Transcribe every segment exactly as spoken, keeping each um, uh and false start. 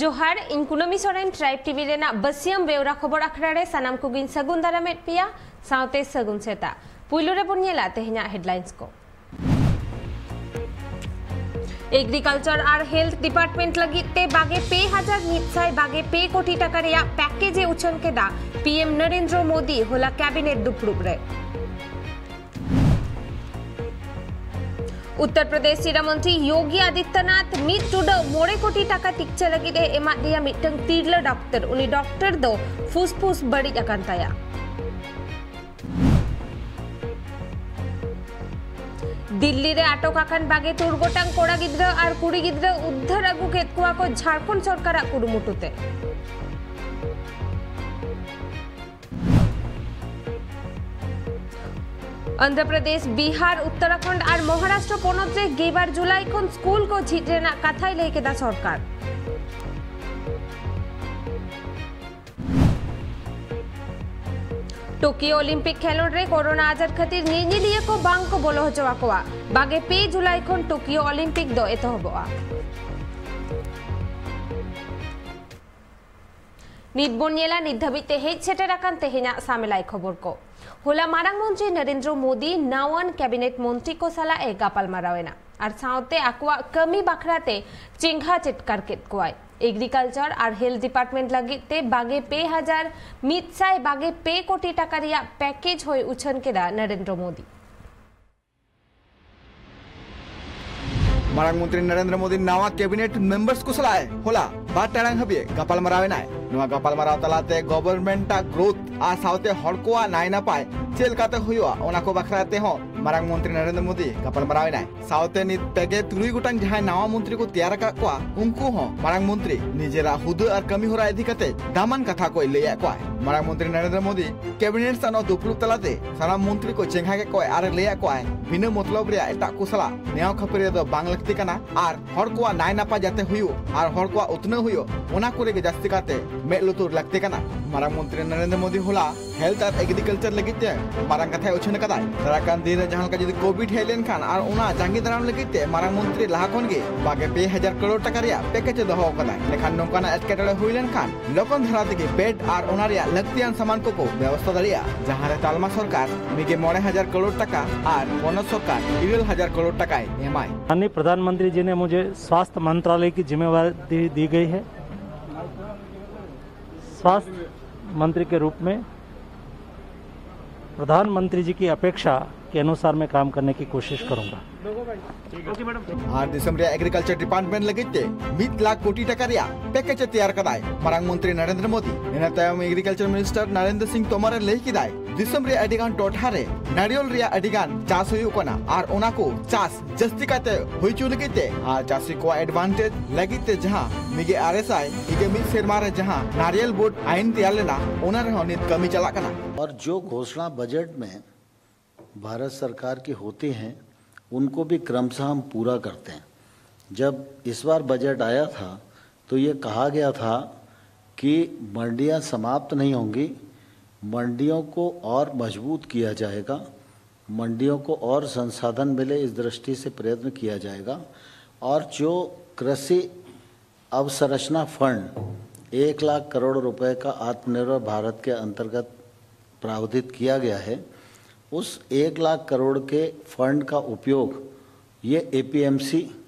ᱡᱚᱦᱟᱨ, ᱤᱧ ᱠᱩᱱᱟᱹᱢᱤ ᱥᱚᱨᱮᱱ, ᱴᱨᱟᱭᱤᱵᱽ ᱴᱤᱵᱷᱤ ᱨᱮᱱᱟᱜ ᱵᱟᱹᱥᱭᱟᱹᱢ ᱵᱮᱣᱨᱟ ᱠᱷᱚᱵᱚᱨ ᱟᱠᱷᱲᱟ ᱨᱮ ᱥᱟᱱᱟᱢ ᱠᱚᱜᱮᱧ ᱥᱟᱹᱜᱩᱱ ᱫᱟᱨᱟᱢᱮᱫ ᱯᱮᱭᱟ, ᱥᱟᱶᱛᱮ ᱥᱟᱹᱜᱩᱱ ᱥᱮᱛᱟᱜ᱾ ᱯᱩᱭᱞᱩ ᱨᱮᱵᱚᱱ ᱧᱮᱞᱟ ᱛᱮᱦᱮᱧᱟᱜ ᱦᱮᱰᱞᱟᱭᱤᱱᱥ ᱠᱚ᱾ ᱮᱜᱽᱨᱤᱠᱟᱞᱪᱟᱨ ᱟᱨ ᱦᱮᱞᱛᱷ ᱰᱤᱯᱟᱨᱴᱢᱮᱱᱴ ᱞᱟᱹᱜᱤᱫ ᱛᱮ ᱵᱟᱜᱮ ᱯᱮ ᱦᱟᱡᱟᱨ ᱢᱤᱫ ᱥᱟᱭ ᱵᱟᱜᱮ ᱯᱮ ᱠᱳᱴᱤ ᱴᱟᱠᱟ ᱨᱮᱭᱟᱜ ᱯᱮᱠᱮᱡᱽ ᱮ ᱩᱪᱷᱟᱹᱱ ᱠᱮᱫᱟ ᱯᱤ ᱮᱢ ᱱᱚᱨᱮᱱᱫᱨᱚ ᱢᱳᱫᱤ ᱦᱚᱞᱟ ᱠᱮᱵᱤᱱᱮᱴ ᱫᱩᱯᱲᱩᱵ ᱨᱮ᱾ ᱩᱛᱛᱚᱨ ᱯᱨᱚᱫᱮᱥ ᱥᱤᱨᱟᱹ ᱢᱚᱱᱛᱨᱤ ᱭᱳᱜᱤ ᱟᱫᱤᱛᱭᱚᱱᱟᱛᱷ ᱢᱤᱫ ᱴᱩᱰᱟᱹᱜ ᱢᱚᱬᱮ ᱠᱳᱴᱤ ᱴᱟᱠᱟ ᱴᱤᱠᱪᱟᱹ ᱞᱟᱹᱜᱤᱫ ᱮ ᱮᱢᱟᱫ ᱫᱮᱭᱟ ᱢᱤᱫᱴᱟᱝ ᱛᱤᱨᱞᱟᱹ ᱰᱟᱠᱛᱟᱨ᱾ ᱩᱱᱤ ᱰᱟᱠᱛᱟᱨ ᱫᱚ ᱯᱷᱩᱥᱯᱷᱩᱥ ᱵᱟᱹᱲᱤᱡ ᱟᱠᱟᱱ ᱛᱟᱭᱟ᱾ ᱫᱤᱞᱞᱤ ᱨᱮ ᱟᱴᱚᱠ ᱟᱠᱟᱱ ᱵᱟᱜᱮ ᱛᱩᱨ ᱜᱚᱴᱟᱝ ᱠᱚᱲᱟ ᱜᱤᱫᱽᱨᱟᱹ ᱟᱨ ᱠᱩᱲᱤ ᱜᱤᱫᱽᱨᱟᱹ ᱩᱫᱽᱫᱷᱟᱹᱨ ᱟᱹᱜᱩ ᱠᱮᱫ ᱠᱚᱣᱟ ᱠᱚ ᱡᱷᱟᱲᱠᱷᱚᱸᱰ ᱥᱚᱨᱠᱟᱨᱟᱜ ᱠᱩᱨᱩᱢᱩᱴᱩ ᱛᱮ᱾ ᱚᱱᱫᱷᱨᱚ ᱯᱨᱚᱫᱮᱥ, ᱵᱤᱦᱟᱨ, ᱩᱛᱛᱚᱨᱟᱠᱷᱚᱸᱰ ᱟᱨ ᱢᱚᱦᱟᱨᱟᱥᱴᱨᱚ ᱯᱚᱱᱚᱛ ᱨᱮ ᱜᱮᱞᱵᱟᱨ ᱡᱩᱞᱟᱭ ᱠᱷᱚᱱ ᱥᱠᱩᱞ ᱠᱚ ᱡᱷᱤᱡ ᱨᱮᱱᱟᱜ ᱠᱟᱛᱷᱟᱭ ᱞᱟᱹᱭ ᱠᱮᱫᱟ ᱥᱚᱨᱠᱟᱨ᱾ ᱴᱳᱠᱤᱭᱳ ᱚᱞᱤᱢᱯᱤᱠ ᱠᱷᱮᱞᱚᱸᱰ ᱨᱮ ᱠᱳᱨᱳᱱᱟ ᱟᱡᱟᱨ ᱠᱷᱟᱹᱛᱤᱨ ᱧᱮᱧᱮᱞᱤᱭᱟᱹ ᱠᱚ ᱵᱟᱝ ᱠᱚ ᱵᱚᱞᱚ ᱦᱚᱪᱚ ᱟᱠᱚᱣᱟ᱾ ᱵᱟᱜᱮ ᱯᱮ ᱡᱩᱞᱟᱭ ᱠᱷᱚᱱ ᱴᱳᱠᱤᱭᱳ ᱚᱞᱤᱢᱯᱤᱠ ᱫᱚ ᱮᱛᱚᱦᱚᱵᱚᱜᱼᱟ᱾ ᱱᱤᱛ ᱵᱚᱱ ᱧᱮᱞᱟ ᱱᱤᱛ ᱫᱷᱟᱹᱵᱤᱡ ᱛᱮ ᱦᱮᱡ ᱥᱮᱴᱮᱨ ᱟᱠᱟᱱ ᱛᱮᱦᱮᱧᱟᱜ ᱥᱟᱢᱮᱞᱟᱭ ᱠᱷᱚᱵᱚᱨ ᱠᱚ᱾ ᱦᱚᱞᱟ ᱢᱟᱨᱟᱝ ᱢᱚᱱᱛᱨᱤ ᱱᱚᱨᱮᱱᱫᱨᱚ ᱢᱳᱫᱤ ᱱᱟᱣᱟᱱ ᱠᱮᱵᱤᱱᱮᱴ ᱢᱚᱱᱛᱨᱤ ᱠᱚ ᱥᱟᱞᱟᱜ ᱮ ᱜᱟᱯᱟᱞᱢᱟᱨᱟᱣ ᱮᱱᱟ ᱟᱨ ᱥᱟᱶᱛᱮ ᱟᱠᱚᱣᱟᱜ ᱠᱟᱹᱢᱤ ᱵᱟᱠᱷᱨᱟ ᱛᱮ ᱪᱮᱸᱜᱷᱟ ᱪᱮᱴᱠᱟᱨ ᱠᱮᱫ ᱠᱚᱣᱟᱭ᱾ ᱮᱜᱽᱨᱤᱠᱟᱞᱪᱟᱨ ᱟᱨ ᱦᱮᱞᱛᱷ ᱰᱤᱯᱟᱨᱴᱢᱮᱱᱴ ᱞᱟᱹᱜᱤᱫ ᱛᱮ ᱵᱟᱜᱮ ᱯᱮ ᱦᱟᱡᱟᱨ ᱢᱤᱫ ᱥᱟᱭ ᱵᱟᱜᱮ ᱯᱮ ᱠᱳᱴᱤ ᱴᱟᱠᱟ ᱨᱮᱭᱟᱜ ᱯᱮᱠᱮᱡᱽ ᱦᱚᱸᱭ ᱩᱪᱷᱟᱹᱱ ᱠᱮᱫᱟ ᱱᱚᱨᱮᱱᱫᱨᱚ ᱢᱳᱫᱤ᱾ ᱢᱟᱨᱟᱝ ᱢᱚᱱᱛᱨᱤ ᱱᱚᱨᱮᱱᱫᱨᱚ ᱢᱳᱫᱤ ᱱᱟᱣᱟ ᱠᱮᱵᱤᱱᱮᱴ ᱢᱮᱢᱵᱟᱨᱥ ᱠᱚ ᱥᱟᱞᱟᱜ ᱮ ᱦᱚᱞᱟ ᱵᱟᱨ ᱴᱟᱲᱟᱝ ᱦᱟᱹᱵᱤᱡ ᱜᱟᱯᱟᱞᱢᱟᱨᱟᱣ ᱮᱱᱟᱭ᱾ ᱱᱚᱣᱟ ᱜᱟᱯᱟᱞᱢᱟᱨᱟᱣ ᱛᱟᱞᱟᱛᱮ ᱜᱚᱵᱷᱚᱨᱱᱢᱮᱱᱴ ᱟᱜ ᱜᱨᱳᱛᱷ ᱟᱨ ᱥᱟᱶᱛᱮ ᱦᱚᱲ ᱠᱚᱣᱟᱜ ᱱᱟᱭ ᱱᱟᱯᱟᱭ ᱪᱮᱫ ᱞᱮᱠᱟᱛᱮ ᱦᱩᱭᱩᱜᱼᱟ, ᱚᱱᱟ ᱠᱚ ᱵᱟᱠᱷᱨᱟ ᱛᱮᱦᱚᱸ ᱢᱟᱨᱟᱝ ᱢᱚᱱᱛᱨᱤ ᱱᱚᱨᱮᱱᱫᱨᱚ ᱢᱳᱫᱤ ᱜᱟᱯᱟᱞᱢᱟᱨᱟᱣ ᱮᱱᱟᱭ᱾ ᱥᱟᱶᱛᱮ ᱱᱤᱛ ᱯᱮᱜᱮ ᱛᱩᱨᱩᱭ ᱜᱚᱴᱟᱝ ᱡᱟᱦᱟᱸᱭ ᱱᱟᱣᱟ ᱢᱚᱱᱛᱨᱤ ᱠᱚ ᱛᱮᱭᱟᱨ ᱟᱠᱟᱫ ᱠᱚᱣᱟ, ᱩᱱᱠᱩ ᱦᱚᱸ ᱢᱟᱨᱟᱝ ᱢᱚᱱᱛᱨᱤ ᱱᱤᱡᱮᱨᱟᱜ ᱦᱩᱫᱟᱹ ᱟᱨ ᱠᱟᱹᱢᱤ ᱦᱚᱨᱟ ᱤᱫᱤ ᱠᱟᱛᱮ ᱫᱟᱢᱟᱱ ᱠᱟᱛᱷᱟ ᱠᱚᱭ ᱞᱟᱹᱭ ᱟᱫ ᱠᱚᱣᱟ᱾ ᱢᱟᱨᱟᱝ ᱢᱚᱱᱛᱨᱤ ᱱᱚᱨᱮᱱᱫᱨᱚ ᱢᱳᱫᱤ ᱠᱮᱵᱤᱱᱮᱴ ᱥᱟᱶ ᱱᱚᱣᱟ ᱫᱩᱯᱲᱩᱵ ᱛᱟᱞᱟᱛᱮ ᱥᱟᱱᱟᱢ ᱢᱚᱱᱛᱨᱤ ᱠᱚ ᱪᱮᱸᱜᱷᱟ ᱠᱮᱫ ᱠᱚᱣᱟᱭ ᱟᱨ ᱞᱟᱹᱭ ᱟᱫ ᱠᱚᱣᱟᱭ, ᱵᱤᱱᱟᱹ ᱢᱚᱛᱞᱚᱵ ᱨᱮᱭᱟᱜ ᱮᱴᱟᱜ ᱠᱚ ᱥᱟᱞᱟᱜ ᱱᱮᱭᱟᱣ ᱠᱷᱟᱹᱯᱟᱹᱨᱤ ᱫᱚ ᱵᱟᱝ ᱞᱟᱹᱠᱛᱤ ᱠᱟᱱᱟ ᱟᱨ ᱦᱚᱲ ᱠᱚᱣᱟᱜ ᱱᱟᱭ ᱱᱟᱯᱟᱭ ᱡᱟᱛᱮ ᱦᱩᱭᱩᱜ ᱟᱨ ᱦᱚᱲ ᱠᱚᱣᱟᱜ ᱩᱛᱱᱟᱹᱣ ᱦᱩᱭᱩᱜ, ᱚᱱᱟ ᱠᱚᱨᱮ ᱜᱮ ᱡᱟᱹᱥᱛᱤ ᱠᱟᱛᱮ ᱢᱮᱫ ᱞᱩᱛᱩᱨ ᱞᱟᱹᱠᱛᱤ ᱠᱟᱱᱟ᱾ ᱢᱟᱨᱟᱝ ᱢᱚᱱᱛᱨᱤ ᱱᱚᱨᱮᱱᱫᱨᱚ ᱢᱳᱫᱤ ᱦᱚᱞᱟ ᱦᱮᱞᱛᱷ ᱟᱨ ᱮᱜᱽᱨᱤᱠᱟᱞᱪᱟᱨ ᱞᱟᱹᱜᱤᱫ ᱛᱮ ᱢᱟᱨᱟᱝ ᱠᱟᱛᱷᱟᱭ ᱩᱪᱷᱟᱹᱱ ᱟᱠᱟᱫᱟᱭ᱾ ᱫᱟᱨᱟᱭ ᱠᱟᱱ ᱫᱤᱱ ᱨᱮ ᱡᱟᱦᱟᱸ ᱞᱮᱠᱟ ᱡᱩᱫᱤ ᱠᱳᱵᱷᱤᱰ ᱦᱮᱡ ᱞᱮᱱᱠᱷᱟᱱ ᱟᱨ ᱚᱱᱟ ᱡᱟᱸᱜᱮ ᱫᱟᱨᱟᱢ ᱞᱟᱹᱜᱤᱫ ᱛᱮ ᱢᱟᱨᱟᱝ ᱢᱚᱱᱛᱨᱤ ᱞᱟᱦᱟ ᱠᱷᱚᱱ ᱜᱮ ᱵᱟᱜᱮ ᱯᱮ ᱦᱟᱡᱟᱨ ᱠᱟᱨᱳᱲ ᱴᱟᱠᱟ ᱨᱮᱭᱟᱜ ᱯᱮᱠᱮᱡ ᱮ ᱫᱚᱦᱚ ᱟᱠᱟᱫᱟ᱾ ᱮᱸᱰᱮᱠᱷᱟᱱ ᱱᱚᱝᱠᱟᱱᱟᱜ ᱮᱴᱠᱮᱴᱚᱬᱮ ᱦᱩᱭ ᱞᱮᱱᱠᱷᱟᱱ ᱞᱚᱜᱚᱱ ᱫᱷᱟᱨᱟ ᱛᱮᱜᱮ ᱵᱮᱰ ᱟᱨ ᱚᱱᱟ ᱨᱮᱭᱟᱜ ᱞᱟᱹᱠᱛᱤᱭᱟᱱ ᱥᱟᱢᱟᱱ ᱠᱚᱠᱚ ᱵᱮᱵᱚᱥᱛᱷᱟ ᱫᱟᱲᱮᱭᱟᱜᱼᱟ, ᱡᱟᱦᱟᱸ ᱨᱮ ᱛᱟᱞᱢᱟ ᱥᱚᱨᱠᱟᱨ ᱢᱤᱜᱮ ᱢᱚᱬᱮ ᱦᱟᱡᱟᱨ ᱠᱟᱨᱳᱲ ᱴᱟᱠᱟ ᱟᱨ ᱯᱚᱱᱚᱛ ᱥᱚᱨᱠᱟᱨ ᱤᱨᱟᱹᱞ ᱦᱟᱡᱟᱨ ᱠᱟᱨᱳᱲ ᱴᱟᱠᱟᱭ ᱮᱢᱟᱭ᱾ माननीय प्रधानमंत्री जी ने मुझे स्वास्थ्य मंत्रालय की जिम्मेवारी दी, दी गई है। स्वास्थ्य मंत्री के रूप में प्रधानमंत्री जी की अपेक्षा के अनुसार मैं काम करने की कोशिश करूंगा। ᱟᱨ ᱫᱤᱥᱚᱢ ᱨᱮᱭᱟᱜ ᱮᱜᱽᱨᱤᱠᱟᱞᱪᱟᱨ ᱰᱤᱯᱟᱨᱴᱢᱮᱱᱴ ᱞᱟᱹᱜᱤᱫ ᱛᱮ ᱢᱤᱫ ᱞᱟᱠᱷ ᱠᱳᱴᱤ ᱴᱟᱠᱟ ᱨᱮᱭᱟᱜ ᱯᱮᱠᱮᱡ ᱮ ᱛᱮᱭᱟᱨ ᱠᱟᱫᱟᱭ ᱢᱟᱨᱟᱝ ᱢᱚᱱᱛᱨᱤ ᱱᱚᱨᱮᱱᱫᱨᱚ ᱢᱳᱫᱤ᱾ ᱤᱱᱟᱹ ᱛᱟᱭᱚᱢ ᱮᱜᱽᱨᱤᱠᱟᱞᱪᱟᱨ ᱢᱤᱱᱤᱥᱴᱟᱨ ᱱᱚᱨᱮᱱᱫᱨᱚ ᱥᱤᱝ ᱛᱳᱢᱟᱨ ᱮ ᱞᱟᱹᱭ ᱠᱮᱫᱟᱭ, ᱫᱤᱥᱚᱢ ᱨᱮᱭᱟᱜ ᱟᱹᱰᱤ ᱜᱟᱱ ᱴᱚᱴᱷᱟ ᱨᱮ ᱱᱟᱲᱤᱭᱚᱞ ᱨᱮᱭᱟᱜ ᱟᱹᱰᱤ ᱜᱟᱱ ᱪᱟᱥ ᱦᱩᱭᱩᱜ ᱠᱟᱱᱟ ᱟᱨ ᱚᱱᱟ ᱠᱚ ᱪᱟᱥ ᱡᱟᱹᱥᱛᱤ ᱠᱟᱭᱛᱮ ᱦᱩᱭ ᱦᱚᱪᱚ ᱞᱟᱹᱜᱤᱫ ᱛᱮ ᱟᱨ ᱪᱟᱹᱥᱤ ᱠᱚᱣᱟᱜ ᱮᱰᱵᱷᱟᱱᱴᱮᱡᱽ ᱞᱟᱹᱜᱤᱫ ᱛᱮ ᱡᱟᱦᱟᱸ ᱢᱤᱜᱮ ᱟᱨᱮᱥᱟᱭ ᱢᱤᱜᱮ ᱢᱤᱫ ᱥᱮᱨᱢᱟ ᱨᱮ ᱡᱟᱦᱟᱸ ᱱᱟᱲᱤᱭᱚᱞ ᱵᱳᱨᱰ ᱟᱭᱤᱱ ᱛᱮᱭᱟᱨ ᱞᱮᱱᱟ, ᱚᱱᱟ ᱨᱮᱦᱚᱸ ᱱᱤᱛ ᱠᱟᱹᱢᱤ ᱪᱟᱞᱟᱜ ᱠᱟᱱᱟ᱾ और जो घोषणा बजट में भारत सरकार की होती हैं, उनको भी क्रमशः हम पूरा करते हैं। जब इस बार बजट आया था, तो ये कहा गया था कि मंडियां समाप्त नहीं होंगी, मंडियों को और मजबूत किया जाएगा, मंडियों को और संसाधन मिले, इस दृष्टि से प्रयत्न किया जाएगा। और जो कृषि अवसंरचना फंड एक लाख करोड़ रुपए का आत्मनिर्भर भारत के अंतर्गत प्रावधान किया गया है, उस एक लाख करोड़ के फंड का उपयोग ये एपीएमसी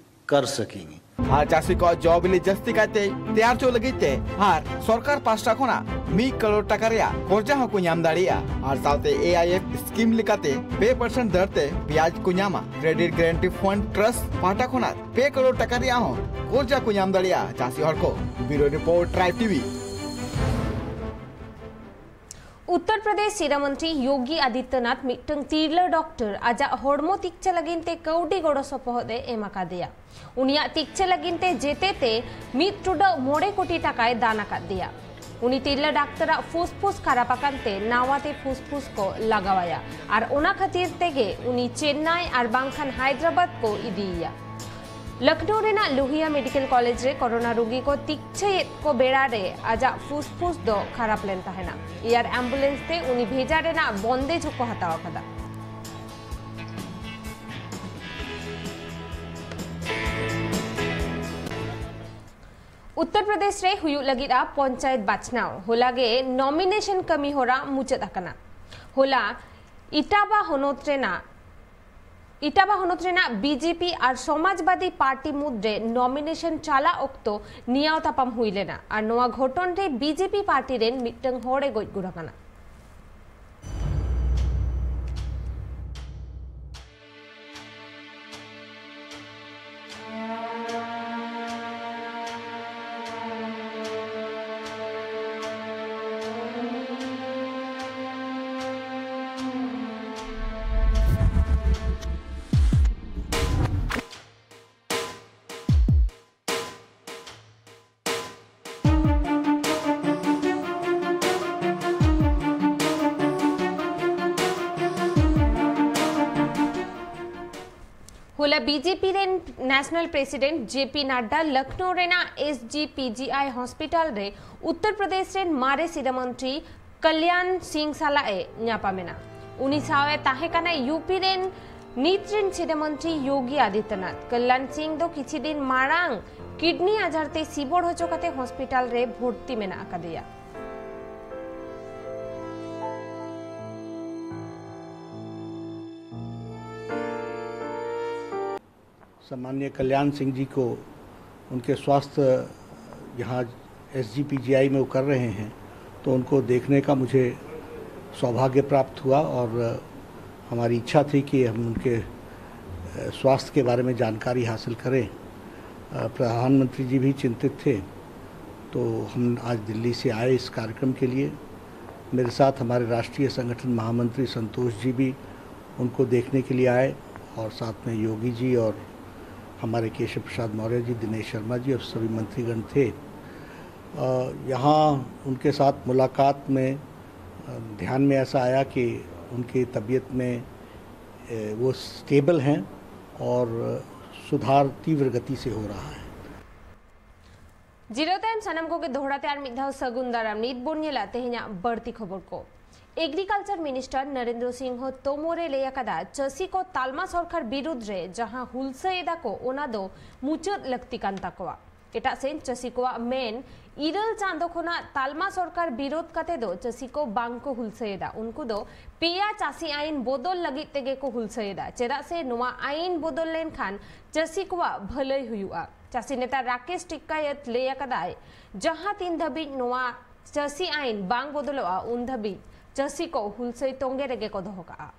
कर सकेंगे। ᱟᱨ ᱪᱟᱹᱥᱤ ᱠᱚᱣᱟᱜ ᱡᱚ ᱵᱤᱞᱤ ᱡᱟᱹᱥᱛᱤ ᱠᱟᱭᱛᱮ ᱛᱮᱭᱟᱨ ᱦᱚᱪᱚ ᱞᱟᱹᱜᱤᱫ ᱛᱮ ᱟᱨ ᱥᱚᱨᱠᱟᱨ ᱯᱟᱦᱴᱟ ᱠᱷᱚᱱᱟᱜ ᱢᱤᱫ ᱠᱟᱨᱳᱲ ᱴᱟᱠᱟ ᱨᱮᱭᱟᱜ ᱠᱚᱨᱡᱟ ᱦᱚᱸᱠᱚ ᱧᱟᱢ ᱫᱟᱲᱮᱭᱟᱜᱼᱟ᱾ ᱟᱨ ᱥᱟᱶᱛᱮ ᱮ ᱟᱭ ᱮᱯᱷ ᱥᱠᱤᱢ ᱞᱮᱠᱟᱛᱮ ᱯᱮ ᱯᱟᱨᱥᱮᱱᱴ ᱫᱟᱨ ᱛᱮ ᱵᱮᱭᱟᱡᱽ ᱠᱚ ᱧᱟᱢᱟ᱾ ᱠᱨᱮᱰᱤᱴ ᱜᱟᱨᱟᱱᱴᱤ ᱯᱷᱟᱱᱰ ᱴᱨᱟᱥᱴ ᱯᱟᱦᱴᱟ ᱠᱷᱚᱱᱟᱜ ᱯᱮ ᱠᱟᱨᱳᱲ ᱴᱟᱠᱟ ᱨᱮᱭᱟᱜ ᱦᱚᱸ ᱠᱚᱨᱡᱟ ᱠᱚ ᱧᱟᱢ ᱫᱟᱲᱮᱭᱟᱜᱼᱟ ᱪᱟᱹᱥᱤ ᱦᱚᱲ ᱠᱚ᱾ ᱵᱤᱭᱩᱨᱳ report, tribe TV. Uttar Pradesh ᱥᱤᱨᱟᱹ ᱢᱚᱱᱛᱨᱤ ᱭᱳᱜᱤ ᱟᱫᱤᱛᱭᱚᱱᱟᱛᱷ ᱢᱤᱫᱴᱟᱝ ᱛᱤᱨᱞᱟᱹ ᱰᱚᱠᱴᱚᱨ ᱟᱡᱟᱜ ᱦᱚᱲᱢᱚ ᱛᱤᱠᱪᱷᱟᱹ ᱞᱟᱹᱜᱤᱫ ᱛᱮ ᱠᱟᱹᱣᱰᱤ ᱜᱚᱲᱚ ᱥᱚᱯᱚᱦᱚᱫ ᱮ ᱮᱢ ᱟᱠᱟᱫᱮᱭᱟ᱾ ᱩᱱᱤᱭᱟᱜ ᱛᱤᱠᱪᱷᱟᱹ ᱞᱟᱹᱜᱤᱫ ᱛᱮ ᱡᱮᱛᱮ ᱛᱮ ᱢᱤᱫ ᱴᱩᱰᱟᱹᱜ ᱢᱚᱬᱮ ᱠᱳᱴᱤ ᱴᱟᱠᱟᱭ ᱫᱟᱱ ᱟᱠᱟᱫ ᱫᱮᱭᱟ᱾ ᱩᱱᱤ ᱛᱤᱨᱞᱟᱹ ᱰᱟᱠᱛᱟᱨᱟᱜ ᱯᱷᱩᱥᱯᱷᱩᱥ ᱠᱷᱟᱨᱟᱯ ᱟᱠᱟᱱ ᱛᱮ ᱱᱟᱣᱟ ᱛᱮ ᱯᱷᱩᱥᱯᱷᱩᱥ ᱠᱚ ᱞᱟᱜᱟᱣ ᱟᱭᱟ ᱟᱨ ᱚᱱᱟ ᱠᱷᱟᱹᱛᱤᱨ ᱛᱮᱜᱮ ᱩᱱᱤ ᱪᱮᱱᱱᱟᱭ ᱟᱨ ᱵᱟᱝᱠᱷᱟᱱ ᱦᱟᱭᱫᱨᱟᱵᱟᱫ ᱠᱚ ᱤᱫᱤᱭᱮᱭᱟ᱾ ᱞᱚᱠᱷᱱᱳ ᱨᱮᱱᱟᱜ ᱞᱳᱦᱤᱭᱟ ᱢᱮᱰᱤᱠᱮᱞ ᱠᱚᱞᱮᱡᱽ ᱨᱮ ᱠᱳᱨᱳᱱᱟ ᱨᱩᱜᱤ ᱠᱚ ᱛᱤᱠᱪᱷᱟᱹᱭᱮᱫ ᱠᱚ ᱵᱮᱲᱟ ᱨᱮ ᱟᱡᱟᱜ ᱯᱷᱩᱥᱯᱷᱩᱥ ᱫᱚ ᱠᱷᱟᱨᱟᱯ ᱞᱮᱱ ᱛᱟᱦᱮᱱᱟ᱾ ᱮᱭᱟᱨ ᱮᱢᱵᱩᱞᱮᱱᱥ ᱛᱮ ᱩᱱᱤ ᱵᱷᱮᱡᱟ ᱨᱮᱱᱟᱜ ᱵᱚᱱᱫᱮᱡᱽ ᱦᱚᱸᱠᱚ ᱦᱟᱛᱟᱣ ᱟᱠᱟᱫᱟ᱾ ᱩᱛᱛᱚᱨ ᱯᱨᱚᱫᱮᱥ ᱨᱮ ᱦᱩᱭᱩᱜ ᱞᱟᱹᱜᱤᱫ ᱟ ᱯᱚᱧᱪᱟᱭᱮᱛ ᱵᱟᱪᱷᱱᱟᱣ᱾ ᱦᱚᱞᱟ ᱜᱮ ᱱᱚᱢᱤᱱᱮᱥᱚᱱ ᱠᱟᱹᱢᱤ ᱦᱚᱨᱟ ᱢᱩᱪᱟᱹᱫ ᱟᱠᱟᱱᱟ᱾ ᱦᱚᱞᱟ ᱤᱴᱟᱵᱟ ᱦᱚᱱᱚᱛ ᱨᱮᱱᱟᱜ ᱤᱴᱟᱵᱟ ᱦᱚᱱᱚᱛ ᱨᱮᱱᱟᱜ ᱵᱤᱡᱮᱯᱤ ᱟᱨ ᱥᱚᱢᱟᱡᱽᱵᱟᱫᱤ ᱯᱟᱨᱴᱤ ᱢᱩᱫᱽᱨᱮ ᱱᱚᱢᱤᱱᱮᱥᱚᱱ ᱪᱟᱞᱟᱜ ᱚᱠᱛᱚ ᱱᱤᱭᱟᱣ ᱛᱟᱯᱟᱢ ᱦᱩᱭ ᱞᱮᱱᱟ ᱟᱨ ᱱᱚᱣᱟ ᱜᱷᱚᱴᱚᱱ ᱨᱮ ᱵᱤᱡᱮᱯᱤ ᱯᱟᱨᱴᱤ ᱨᱮᱱ ᱢᱤᱫᱴᱟᱝ ᱦᱚᱲ ᱮ ᱜᱚᱡ ᱜᱩᱨ ᱟᱠᱟᱱᱟ᱾ ᱦᱚᱞᱟ ᱵᱤᱡᱮᱯᱤ ᱨᱮᱱ ᱱᱮᱥᱱᱟᱞ ᱯᱨᱮᱥᱤᱰᱮᱱᱴ ᱡᱮ ᱯᱤ ᱱᱟᱰᱰᱟ ᱞᱚᱠᱷᱱᱳ ᱨᱮᱱᱟᱜ ᱮᱥ ᱡᱤ ᱯᱤ ᱡᱤ ᱟᱭ ᱦᱚᱥᱯᱤᱴᱟᱞ ᱨᱮ ᱩᱛᱛᱚᱨ ᱯᱨᱚᱫᱮᱥ ᱨᱮᱱ ᱢᱟᱨᱮ ᱥᱤᱨᱟᱹ ᱢᱚᱱᱛᱨᱤ ᱠᱟᱞᱭᱟᱱ ᱥᱤᱝ ᱥᱟᱞᱟᱜ ᱮ ᱧᱟᱯᱟᱢ ᱮᱱᱟ᱾ ᱩᱱᱤ ᱥᱟᱶ ᱮ ᱛᱟᱦᱮᱸ ᱠᱟᱱᱟ ᱭᱩ ᱯᱤ ᱨᱮᱱ ᱱᱤᱛ ᱨᱮᱱ ᱥᱤᱨᱟᱹ ᱢᱚᱱᱛᱨᱤ ᱭᱳᱜᱤ ᱟᱫᱤᱛᱭᱚᱱᱟᱛᱷ᱾ ᱠᱟᱞᱭᱟᱱ ᱥᱤᱝ ᱫᱚ ᱠᱤᱪᱷᱤ ᱫᱤᱱ ᱢᱟᱲᱟᱝ ᱠᱤᱰᱱᱤ ᱟᱡᱟᱨ ᱛᱮ ᱥᱤᱵᱚᱲ ᱦᱚᱪᱚ ᱠᱟᱛᱮ ᱦᱚᱥᱯᱤᱴᱟᱞ ᱨᱮ ᱵᱷᱚᱨᱛᱤ ᱢᱮᱱᱟᱜ ᱟᱠᱟᱫᱮᱭᱟ᱾ सम्माननीय कल्याण सिंह जी को उनके स्वास्थ्य, यहाँ एस जी पी जी आई में वो कर रहे हैं, तो उनको देखने का मुझे सौभाग्य प्राप्त हुआ और हमारी इच्छा थी कि हम उनके, अ, स्वास्थ्य के बारे में जानकारी हासिल करें। अ, प्रधानमंत्री जी भी चिंतित थे, तो हम आज दिल्ली से आए इस कार्यक्रम के लिए। मेरे साथ हमारे राष्ट्रीय संगठन महामंत्री संतोष जी भी उनको देखने के लिए आए और साथ में योगी जी और हमारे केशव प्रसाद मौर्य जी, दिनेश शर्मा जी और सभी मंत्रीगण थे। अ, यहाँ उनके साथ मुलाकात में, अ, ध्यान में ऐसा आया कि उनकी तबीयत में, ए, वो स्टेबल हैं और सुधार तीव्र गति से हो रहा है। ᱡᱤᱨᱟᱹᱣ ᱛᱟᱭᱚᱢ ᱥᱟᱱᱟᱢ ᱠᱚᱜᱮ ᱫᱚᱦᱲᱟ ᱛᱮ ᱟᱨ ᱢᱤᱫ ᱫᱷᱟᱣ ᱥᱟᱹᱜᱩᱱ ᱫᱟᱨᱟᱢ᱾ ᱱᱤᱛ ᱵᱚᱱ ᱧᱮᱞᱟ ᱛᱮᱦᱮᱧᱟᱜ ᱵᱟᱹᱲᱛᱤ ᱠᱷᱚᱵᱚᱨ ᱠᱚ᱾ ᱮᱜᱽᱨᱤᱠᱟᱞᱪᱟᱨ ᱢᱤᱱᱤᱥᱴᱟᱨ ᱱᱚᱨᱮᱱᱫᱨᱚ ᱥᱤᱝᱦᱚ ᱛᱳᱢᱚᱨ ᱮ ᱞᱟᱹᱭ ᱟᱠᱟᱫᱟ, ᱪᱟᱹᱥᱤ ᱠᱚ ᱛᱟᱞᱢᱟ ᱥᱚᱨᱠᱟᱨ ᱵᱤᱨᱩᱫᱽ ᱨᱮ ᱡᱟᱦᱟᱸ ᱦᱩᱞᱥᱟᱹᱭ ᱮᱫᱟ ᱠᱚ, ᱚᱱᱟ ᱫᱚ ᱢᱩᱪᱟᱹᱫ ᱞᱟᱹᱠᱛᱤ ᱠᱟᱱ ᱛᱟᱠᱚᱣᱟ᱾ ᱮᱴᱟᱜ ᱥᱮᱱ ᱪᱟᱹᱥᱤ ᱠᱚᱣᱟᱜ ᱢᱮᱱ, ᱤᱨᱟᱹᱞ ᱪᱟᱸᱫᱚ ᱠᱷᱚᱱᱟᱜ ᱛᱟᱞᱢᱟ ᱥᱚᱨᱠᱟᱨ ᱵᱤᱨᱳᱫᱷ ᱠᱟᱛᱮ ᱫᱚ ᱪᱟᱹᱥᱤ ᱠᱚ ᱵᱟᱝ ᱠᱚ ᱦᱩᱞᱥᱟᱹᱭ ᱮᱫᱟ᱾ ᱩᱱᱠᱩ ᱫᱚ ᱯᱮᱭᱟ ᱪᱟᱹᱥᱤ ᱟᱹᱭᱤᱱ ᱵᱚᱫᱚᱞ ᱞᱟᱹᱜᱤᱫ ᱛᱮᱜᱮ ᱠᱚ ᱦᱩᱞᱥᱟᱹᱭ ᱮᱫᱟ, ᱪᱮᱫᱟᱜ ᱥᱮ ᱱᱚᱣᱟ ᱟᱹᱭᱤᱱ ᱵᱚᱫᱚᱞ ᱞᱮᱱᱠᱷᱟᱱ ᱪᱟᱹᱥᱤ ᱠᱚᱣᱟᱜ ᱵᱷᱟᱹᱞᱟᱹᱭ ᱦᱩᱭᱩᱜᱼᱟ᱾ ᱪᱟᱹᱥᱤ ᱱᱮᱛᱟ ᱨᱟᱠᱮᱥ ᱴᱤᱠᱠᱟᱭᱚᱛ ᱞᱟᱹᱭ ᱟᱠᱟᱫᱟᱭ, ᱡᱟᱦᱟᱸ ᱛᱤᱱ ᱫᱷᱟᱹᱵᱤᱡ ᱱᱚᱣᱟ ᱪᱟᱹᱥᱤ ᱟᱹᱭᱤᱱ ᱵᱟᱝ ᱵᱚᱫᱚᱞᱚᱜᱼᱟ, ᱩᱱ ᱫᱷᱟᱹᱵᱤᱡ ᱪᱟᱹᱥᱤ ᱠᱚ ᱦᱩᱞᱥᱟᱹᱭ ᱛᱚᱸᱜᱮ ᱨᱮᱜᱮ ᱠᱚ ᱫᱚᱦᱚ ᱠᱟᱜᱼᱟ᱾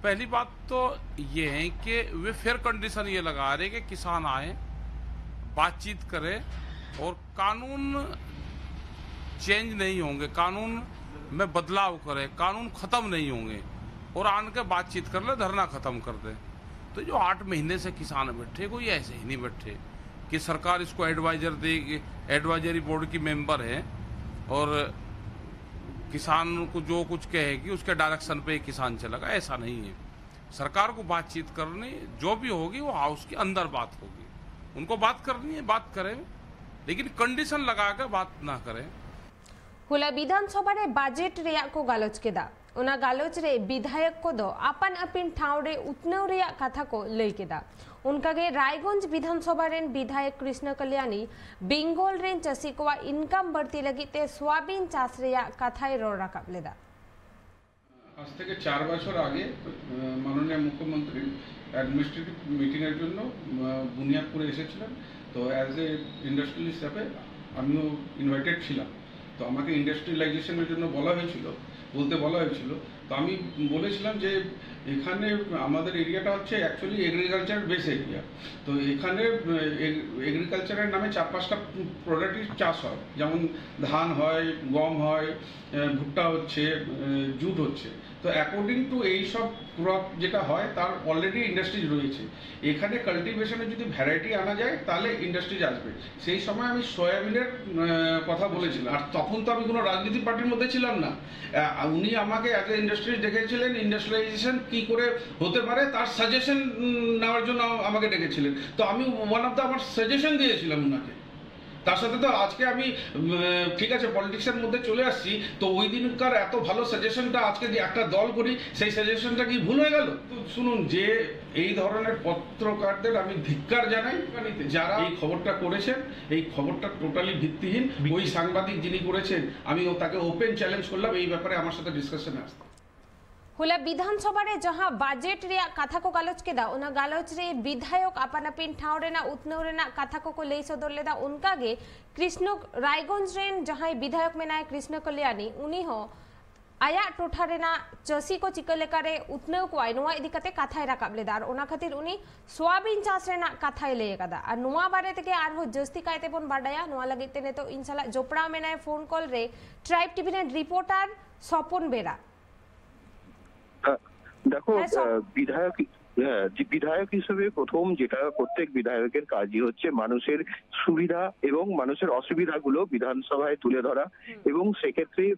पहली बात तो ये है कि वे फेयर कंडीशन ये लगा रहे कि किसान आए, बातचीत करें और कानून चेंज नहीं होंगे, कानून में बदलाव करें, कानून ख़त्म नहीं होंगे और आन के बातचीत कर ले, धरना ख़त्म कर दें। तो जो आठ महीने से किसान बैठे, कोई ऐसे ही नहीं बैठे कि सरकार इसको एडवाइजर दे, एडवाइजरी बोर्ड की मेंबर है और किसान को जो कुछ कहेगी उसके डायरेक्शन पे किसान चलेगा, ऐसा नहीं है। सरकार को बातचीत करनी, जो भी होगी वो हाउस के अंदर बात होगी। उनको बात करनी है, बात करें, लेकिन कंडीशन लगा के बात ना करें। ᱦᱚᱞᱟ ᱵᱤᱫᱷᱟᱱ ᱥᱚᱵᱷᱟ ᱨᱮ ᱵᱟᱡᱮᱴ ᱨᱮᱭᱟᱜ ᱠᱚ ᱜᱟᱞᱚᱪ ᱠᱮᱫᱟ᱾ ᱚᱱᱟ ᱜᱟᱞᱚᱪ ᱨᱮ ᱵᱤᱫᱷᱟᱭᱚᱠ ᱠᱚᱫᱚ ᱟᱯᱟᱱ ᱟᱹᱯᱤᱱ ᱴᱷᱟᱶ ᱨᱮ ᱩᱛᱱᱟᱹᱣ ᱨᱮᱭᱟᱜ ᱠᱟᱛᱷᱟ ᱠᱚ ᱞᱟᱹᱭ ᱠᱮᱫᱟ᱾ ᱚᱱᱠᱟᱜᱮ ᱨᱟᱭᱜᱚᱸᱡᱽ ᱵᱤᱫᱷᱟᱱ ᱥᱚᱵᱷᱟ ᱨᱮᱱ ᱵᱤᱫᱷᱟᱭᱚᱠ ᱠᱨᱤᱥᱱᱚ ᱠᱟᱞᱭᱟᱱᱤ ᱵᱮᱝᱜᱚᱞ ᱨᱮᱱ ᱪᱟᱹᱥᱤ ᱠᱚᱣᱟᱜ ᱤᱱᱠᱟᱢ ᱵᱟᱹᱲᱛᱤ ᱞᱟᱹᱜᱤᱫ ᱛᱮ ᱥᱚᱣᱟᱵᱤᱱ ᱪᱟᱥ ᱨᱮᱭᱟᱜ ᱠᱟᱛᱷᱟᱭ ᱨᱚᱲ ᱨᱟᱠᱟᱵ ᱞᱮᱫᱟ᱾ আজ থেকে চার বছর আগে, আহ, মাননীয় মুখ্যমন্ত্রী অ্যাডমিনিস্ট্রেটিভ মিটিংয়ের জন্য, আহ, বুনিয়াদপুরে এসেছিলেন। তো অ্যাজ এ ইন্ডাস্ট্রিয়ালিস্ট হিসাবে আমিও ইনভাইটেড ছিলাম। তো আমাকে ইন্ডাস্ট্রিয়ালাইজেশনের জন্য বলা হয়েছিল, বলতে বলা হয়েছিল। তো আমি বলেছিলাম যে এখানে আমাদের এরিয়াটা হচ্ছে অ্যাকচুয়ালি এগ্রিকালচার বেস এরিয়া। তো এখানে এগ্রিকালচারের নামে চার পাঁচটা প্রোডাক্টই চাষ হয়, যেমন ধান হয়, গম হয়, আহ, ভুট্টা হচ্ছে, আহ, জুট হচ্ছে। তো অ্যাকর্ডিং টু এই সব ক্রপ যেটা হয়, তার অলরেডি ইন্ডাস্ট্রিজ রয়েছে। এখানে কাল্টিভেশনে যদি ভ্যারাইটি আনা যায়, তাহলে ইন্ডাস্ট্রিজ আসবে। সেই সময় আমি সয়াবিনের আহ, কথা বলেছিলাম। আর তখন তো আমি কোনো রাজনীতি পার্টির মধ্যে ছিলাম না। আহ, উনি আমাকে অ্যাজ এ ইন্ডাস্ট্রিজ ডেকেছিলেন, ইন্ডাস্ট্রিয়ালাইজেশন কি করে হতে পারে, তার সাজেশন নেওয়ার জন্য আমাকে ডেকেছিলেন। তো আমি ওয়ান অফ দ্য আমার সাজেশন দিয়েছিলাম ওনাকে। তার সাথে তো আজকে আমি উম, ঠিক আছে, পলিটিক্সের মধ্যে চলে আসছি, তো ওই দিনকার এত ভালো সাজেশনটা আজকে যে একটা দল করি, সেই সাজেশনটা কি ভুল হয়ে গেল? তো শুনুন, যে এই ধরনের পত্রকারদের আমি ধিক্কার জানাই। যারা এই খবরটা করেছেন, এই খবরটা টোটালি ভিত্তিহীন। ওই সাংবাদিক যিনি করেছেন, আমি ও- তাকে ওপেন চ্যালেঞ্জ করলাম এই ব্যাপারে আমার সাথে ডিসকাশনে আসতে। ᱦᱚᱞᱟ ᱵᱤᱫᱷᱟᱱᱥᱚᱵᱷᱟ ᱨᱮ ᱡᱟᱦᱟᱸ ᱵᱟᱡᱮᱴ ᱨᱮᱭᱟᱜ ᱠᱟᱛᱷᱟ ᱠᱚ ᱜᱟᱞᱚᱪ ᱠᱮᱫᱟ, ᱚᱱᱟ ᱜᱟᱞᱚᱪ ᱨᱮ ᱵᱤᱫᱷᱟᱭᱚᱠ ᱟᱯᱟᱱ ᱟᱹᱯᱤᱱ ᱴᱷᱟᱶ ᱨᱮᱱᱟᱜ ᱩᱛᱱᱟᱹᱣ ᱨᱮᱱᱟᱜ ᱠᱟᱛᱷᱟ ᱠᱚᱠᱚ ᱞᱟᱹᱭ ᱥᱚᱫᱚᱨ ᱞᱮᱫᱟ᱾ ᱚᱱᱠᱟᱜᱮ ᱠᱨᱤᱥᱱᱚ, ᱨᱟᱭᱜᱚᱸᱡᱽ ᱨᱮᱱ ᱡᱟᱦᱟᱸᱭ ᱵᱤᱫᱷᱟᱭᱚᱠ ᱢᱮᱱᱟᱭ ᱠᱨᱤᱥᱱᱚ ᱠᱚᱞᱭᱟᱱᱤ, ᱩᱱᱤ ᱦᱚᱸ ᱟᱭᱟᱜ ᱴᱚᱴᱷᱟ ᱨᱮᱱᱟᱜ ᱪᱟᱹᱥᱤ ᱠᱚ ᱪᱤᱠᱟᱹ ᱞᱮᱠᱟᱨᱮ ᱩᱛᱱᱟᱹᱣ ᱠᱚᱣᱟᱭ, ᱱᱚᱣᱟ ᱤᱫᱤ ᱠᱟᱛᱮ ᱠᱟᱛᱷᱟᱭ ᱨᱟᱠᱟᱵ ᱞᱮᱫᱟ᱾ ᱟᱨ ᱚᱱᱟ ᱠᱷᱟᱹᱛᱤᱨ ᱩᱱᱤ ᱥᱚᱣᱟᱵᱤᱱ ᱪᱟᱥ ᱨᱮᱱᱟᱜ ᱠᱟᱛᱷᱟᱭ ᱞᱟᱹᱭ ᱟᱠᱟᱫᱟ᱾ ᱟᱨ ᱱᱚᱣᱟ ᱵᱟᱨᱮ ᱛᱮᱜᱮ ᱟᱨᱦᱚᱸ ᱡᱟᱹᱥᱛᱤ ᱠᱟᱭ ᱛᱮᱵᱚᱱ ᱵᱟᱰᱟᱭᱟ᱾ ᱱᱚᱣᱟ ᱞᱟᱹᱜᱤᱫ ᱛᱮ ᱱᱤᱛᱚᱜ ᱤᱧ ᱥᱟᱞᱟᱜ ᱡᱚᱯᱲᱟᱣ ᱢᱮᱱᱟᱭ ᱯᱷᱳᱱ ᱠᱚᱞ ᱨᱮ ᱴᱨᱟᱭᱤᱵᱽ ᱴᱤᱵᱷᱤ ᱨᱮᱱ ᱨᱤᱯᱳᱨᱴᱟᱨ ᱥᱚᱯᱚᱱ ᱵᱮᱨᱟ᱾ আহ, দেখো, হ্যাঁ, স্যার। আহ, বিধায়ক হ্যাঁ, যে বিধায়ক হিসেবে প্রথম যেটা প্রত্যেক বিধায়কের কাজই হচ্ছে মানুষের সুবিধা এবং মানুষের অসুবিধাগুলো বিধানসভায় তুলে ধরা এবং সেক্ষেত্রে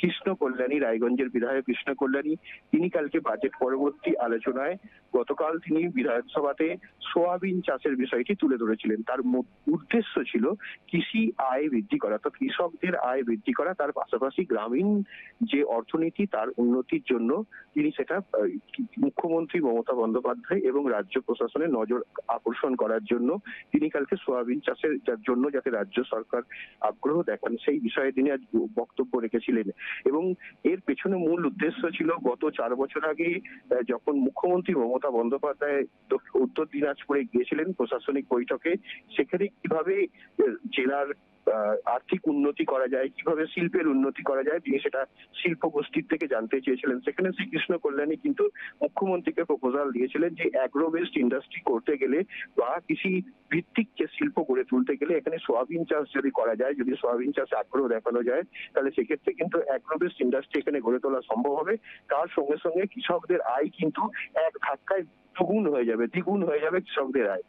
কৃষ্ণ কল্যাণী, রায়গঞ্জের বিধায়ক কৃষ্ণ কল্যাণী, তিনি কালকে বাজেট পরবর্তী আলোচনায় গতকাল তিনি বিধানসভাতে সোয়াবিন চাষের বিষয়টি তুলে ধরেছিলেন। তার মূ- উদ্দেশ্য ছিল কৃষি আয় বৃদ্ধি করা, অর্থাৎ কৃষকদের আয় বৃদ্ধি করা, তার পাশাপাশি গ্রামীণ যে অর্থনীতি তার উন্নতির জন্য তিনি সেটা আহ, মুখ্যমন্ত্রী মমতা বন্দ্যোপাধ্যায় এবং রাজ্য প্রশাসনের নজর আকর্ষণ করার জন্য তিনি কালকে সোয়াবিন চাষের যার জন্য যাতে রাজ্য সরকার আগ্রহ দেখান সেই বিষয়ে তিনি আজ বক্তব্য রেখেছিলেন। এবং এর পেছনে মূল উদ্দেশ্য ছিল গত চার বছর আগে আহ, যখন মুখ্যমন্ত্রী মমতা বন্দ্যোপাধ্যায় দক্ষ- উত্তর দিনাজপুরে গিয়েছিলেন প্রশাসনিক বৈঠকে, সেখানে কিভাবে আহ, জেলার আহ, আর্থিক উন্নতি করা যায়, কিভাবে শিল্পের উন্নতি করা যায়, তিনি সেটা শিল্প গোষ্ঠীর থেকে জানতে চেয়েছিলেন। সেখানে শ্রীকৃষ্ণ কল্যাণী কিন্তু মুখ্যমন্ত্রীকে প্রপোজাল দিয়েছিলেন যে অ্যাগ্রো বেসড ইন্ডাস্ট্রি করতে গেলে বা কৃষি ভিত্তিক যে শিল্প গড়ে তুলতে গেলে এখানে সোয়াবিন চাষ যদি করা যায়, যদি সোয়াবিন চাষ আগ্রহ দেখানো যায়, তাহলে সেক্ষেত্রে কিন্তু অ্যাগ্রো বেসড ইন্ডাস্ট্রি এখানে গড়ে তোলা সম্ভব হবে। তার সঙ্গে সঙ্গে কৃষকদের আয় কিন্তু এক ধাক্কায় দুগুণ হয়ে যাবে, দ্বিগুণ হয়ে যাবে কৃষকদের আয়।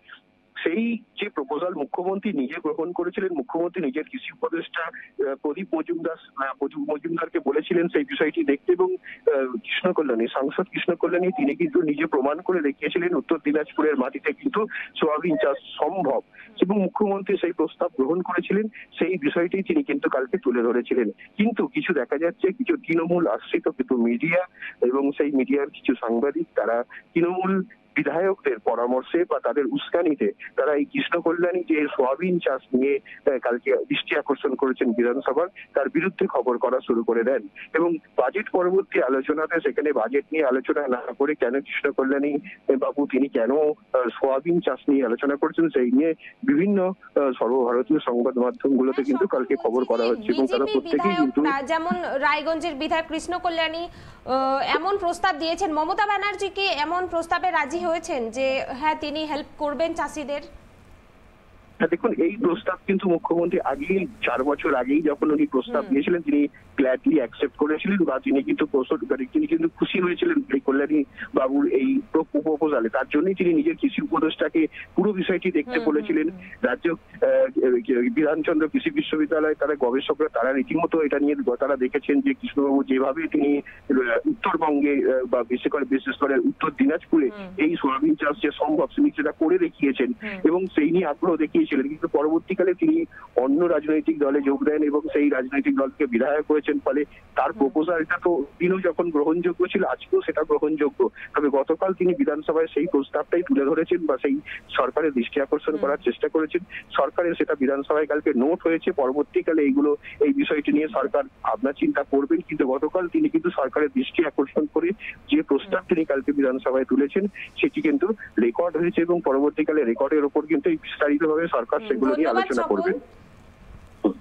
সেই যে প্রপোজাল মুখ্যমন্ত্রী নিজে গ্রহণ করেছিলেন, মুখ্যমন্ত্রী নিজের কৃষি উপদেষ্টা আহ, প্রদীপ মজুমদার, আহ, প্রদীপ মজুমদারকে বলেছিলেন সেই বিষয়টি দেখতে, এবং আহ, কৃষ্ণ কল্যাণী, সাংসদ কৃষ্ণ কল্যাণী, তিনি কিন্তু নিজে প্রমাণ করে দেখিয়েছিলেন উত্তর দিনাজপুরের মাটিতে কিন্তু সোয়াবিন চাষ সম্ভব, এবং মুখ্যমন্ত্রী সেই প্রস্তাব গ্রহণ করেছিলেন। সেই বিষয়টি তিনি কিন্তু কালকে তুলে ধরেছিলেন। কিন্তু কিছু দেখা যাচ্ছে, কিছু তৃণমূল আশ্রিত কিছু মিডিয়া এবং সেই মিডিয়ার কিছু সাংবাদিক, তারা তৃণমূল বিধায়কদের পরামর্শে বা তাদের উস্কানিতে তারা এই কৃষ্ণ কল্যাণী যে সোয়াবিন চাষ নিয়ে আহ, কালকে দৃষ্টি আকর্ষণ করেছেন বিধানসভার, তার বিরুদ্ধে খবর করা শুরু করে দেন। এবং বাজেট পরবর্তী আলোচনাতে সেখানে বাজেট নিয়ে আলোচনা না করে কেন কৃষ্ণ কল্যাণী আহ, বাবু, তিনি কেন আহ, সোয়াবিন চাষ নিয়ে আলোচনা করছেন, সেই নিয়ে বিভিন্ন আহ, সর্বভারতীয় সংবাদ মাধ্যমগুলোতে কিন্তু কালকে খবর করা হচ্ছে এবং তারা প্রত্যেকেই কিন্তু যেমন রায়গঞ্জের বিধায়ক কৃষ্ণ কল্যাণী আহ, এমন প্রস্তাব দিয়েছেন, মমতা ব্যানার্জি কি এমন প্রস্তাবে রাজি হয়েছেন যে হ্যাঁ, তিনি হেল্প করবেন চাষিদের? হ্যাঁ, দেখুন, এই প্রস্তাব কিন্তু মুখ্যমন্ত্রী আগেই, চার বছর আগেই যখন উনি প্রস্তাব দিয়েছিলেন, তিনি গ্ল্যাডলি অ্যাকসেপ্ট করেছিলেন বা তিনি কিন্তু প্রস্তুত, মানে, তিনি কিন্তু খুশি হয়েছিলেন এই কল্যাণী বাবুর এই প্রপোজালে। তার জন্যই তিনি নিজের কৃষি উপদেষ্টাকে পুরো বিষয়টি দেখতে বলেছিলেন। রাজ্য আহ, বিধানচন্দ্র কৃষি বিশ্ববিদ্যালয়, তারা গবেষকরা, তারা রীতিমতো এটা নিয়ে তারা দেখেছেন যে কৃষ্ণবাবু যেভাবে তিনি আহ, উত্তরবঙ্গে আহ, বা বিশেষ করে বিশেষ করে উত্তর দিনাজপুরে এই সোয়াবিন চাষ যে সম্ভব, তিনি সেটা করে দেখিয়েছেন এবং সেই নিয়ে আগ্রহ দেখিয়েছিলেন। কিন্তু পরবর্তীকালে তিনি অন্য রাজনৈতিক দলে যোগ দেন এবং সেই রাজনৈতিক দল থেকে বিধায়ক হয়েছেন। ফলে তার প্রপোজালটা তো দিনও যখন গ্রহণযোগ্য ছিল, আজকেও সেটা গ্রহণযোগ্য। তবে গতকাল তিনি বিধানসভায় সেই প্রস্তাবটাই তুলে ধরেছেন বা সেই সরকারের দৃষ্টি আকর্ষণ করার চেষ্টা করেছেন। সরকারের সেটা বিধানসভায় কালকে নোট হয়েছে। পরবর্তীকালে এইগুলো, এই বিষয়টি নিয়ে সরকার ভাবনা চিন্তা করবেন, কিন্তু গতকাল তিনি কিন্তু সরকারের দৃষ্টি আকর্ষণ করে যে প্রস্তাব তিনি কালকে বিধানসভায় তুলেছেন, সেটি কিন্তু রেকর্ড হয়েছে এবং পরবর্তীকালে রেকর্ডের ওপর কিন্তু এই বিস্তারিতভাবে সরকার সেগুলো নিয়ে আলোচনা করবেন।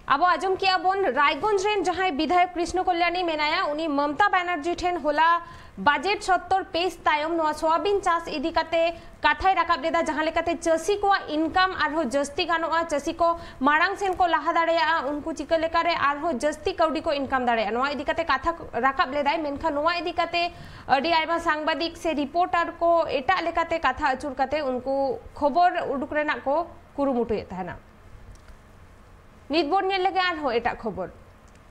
ᱟᱵᱚ ᱟᱸᱡᱚᱢ ᱠᱮᱜᱼᱟ ᱵᱚᱱ, ᱨᱟᱭᱜᱚᱸᱡᱽ ᱨᱮᱱ ᱡᱟᱦᱟᱸᱭ ᱵᱤᱫᱷᱟᱭᱚᱠ ᱠᱨᱤᱥᱱᱚ ᱠᱚᱞᱭᱟᱱᱤ ᱢᱮᱱᱟᱭᱟ, ᱩᱱᱤ ᱢᱚᱢᱛᱟ ᱵᱟᱱᱟᱨᱡᱤ ᱴᱷᱮᱱ ᱦᱚᱞᱟ ᱵᱟᱡᱮᱴ ᱥᱚᱛᱛᱚᱨ ᱯᱮᱥ ᱛᱟᱭᱚᱢ ᱱᱚᱣᱟ ᱥᱚᱣᱟᱵᱤᱱ ᱪᱟᱥ ᱤᱫᱤ ᱠᱟᱛᱮ ᱠᱟᱛᱷᱟᱭ ᱨᱟᱠᱟᱵ ᱞᱮᱫᱟ, ᱡᱟᱦᱟᱸ ᱞᱮᱠᱟᱛᱮ ᱪᱟᱹᱥᱤ ᱠᱚᱣᱟᱜ ᱤᱱᱠᱟᱢ ᱟᱨᱦᱚᱸ ᱡᱟᱹᱥᱛᱤ ᱜᱟᱱᱚᱜᱼᱟ, ᱪᱟᱹᱥᱤ ᱠᱚ ᱢᱟᱲᱟᱝ ᱥᱮᱱ ᱠᱚ ᱞᱟᱦᱟ ᱫᱟᱲᱮᱭᱟᱜᱼᱟ, ᱩᱱᱠᱩ ᱪᱤᱠᱟᱹ ᱞᱮᱠᱟᱨᱮ ᱟᱨᱦᱚᱸ ᱡᱟᱹᱥᱛᱤ ᱠᱟᱹᱣᱰᱤ ᱠᱚ ᱤᱱᱠᱟᱢ ᱫᱟᱲᱮᱭᱟᱜᱼᱟ, ᱱᱚᱣᱟ ᱤᱫᱤ ᱠᱟᱛᱮ ᱠᱟᱛᱷᱟ ᱨᱟᱠᱟᱵ ᱞᱮᱫᱟᱭ᱾ ᱢᱮᱱᱠᱷᱟᱱ ᱱᱚᱣᱟ ᱤᱫᱤ ᱠᱟᱛᱮ ᱟᱹᱰᱤ ᱟᱭᱢᱟ ᱥᱟᱝᱵᱟᱫᱤᱠ ᱥᱮ ᱨᱤᱯᱳᱨᱴᱟᱨ ᱠᱚ ᱮᱴᱟᱜ ᱞᱮᱠᱟᱛᱮ ᱠᱟᱛᱷᱟ ᱟᱹᱪᱩᱨ ᱠᱟᱛᱮ ᱩᱱᱠᱩ ᱠᱷᱚᱵᱚᱨ ᱩᱰᱩᱠ ᱨᱮᱱᱟᱜ ᱠᱚ ᱠᱩᱨᱩᱢᱩᱴᱩᱭᱮᱫ ᱛᱟᱦᱮᱱᱟ᱾ ᱱᱤᱛ ᱵᱚᱱ ᱧᱮᱞ ᱞᱮᱜᱮ ᱟᱨᱦᱚᱸ ᱮᱴᱟᱜ ᱠᱷᱚᱵᱚᱨ᱾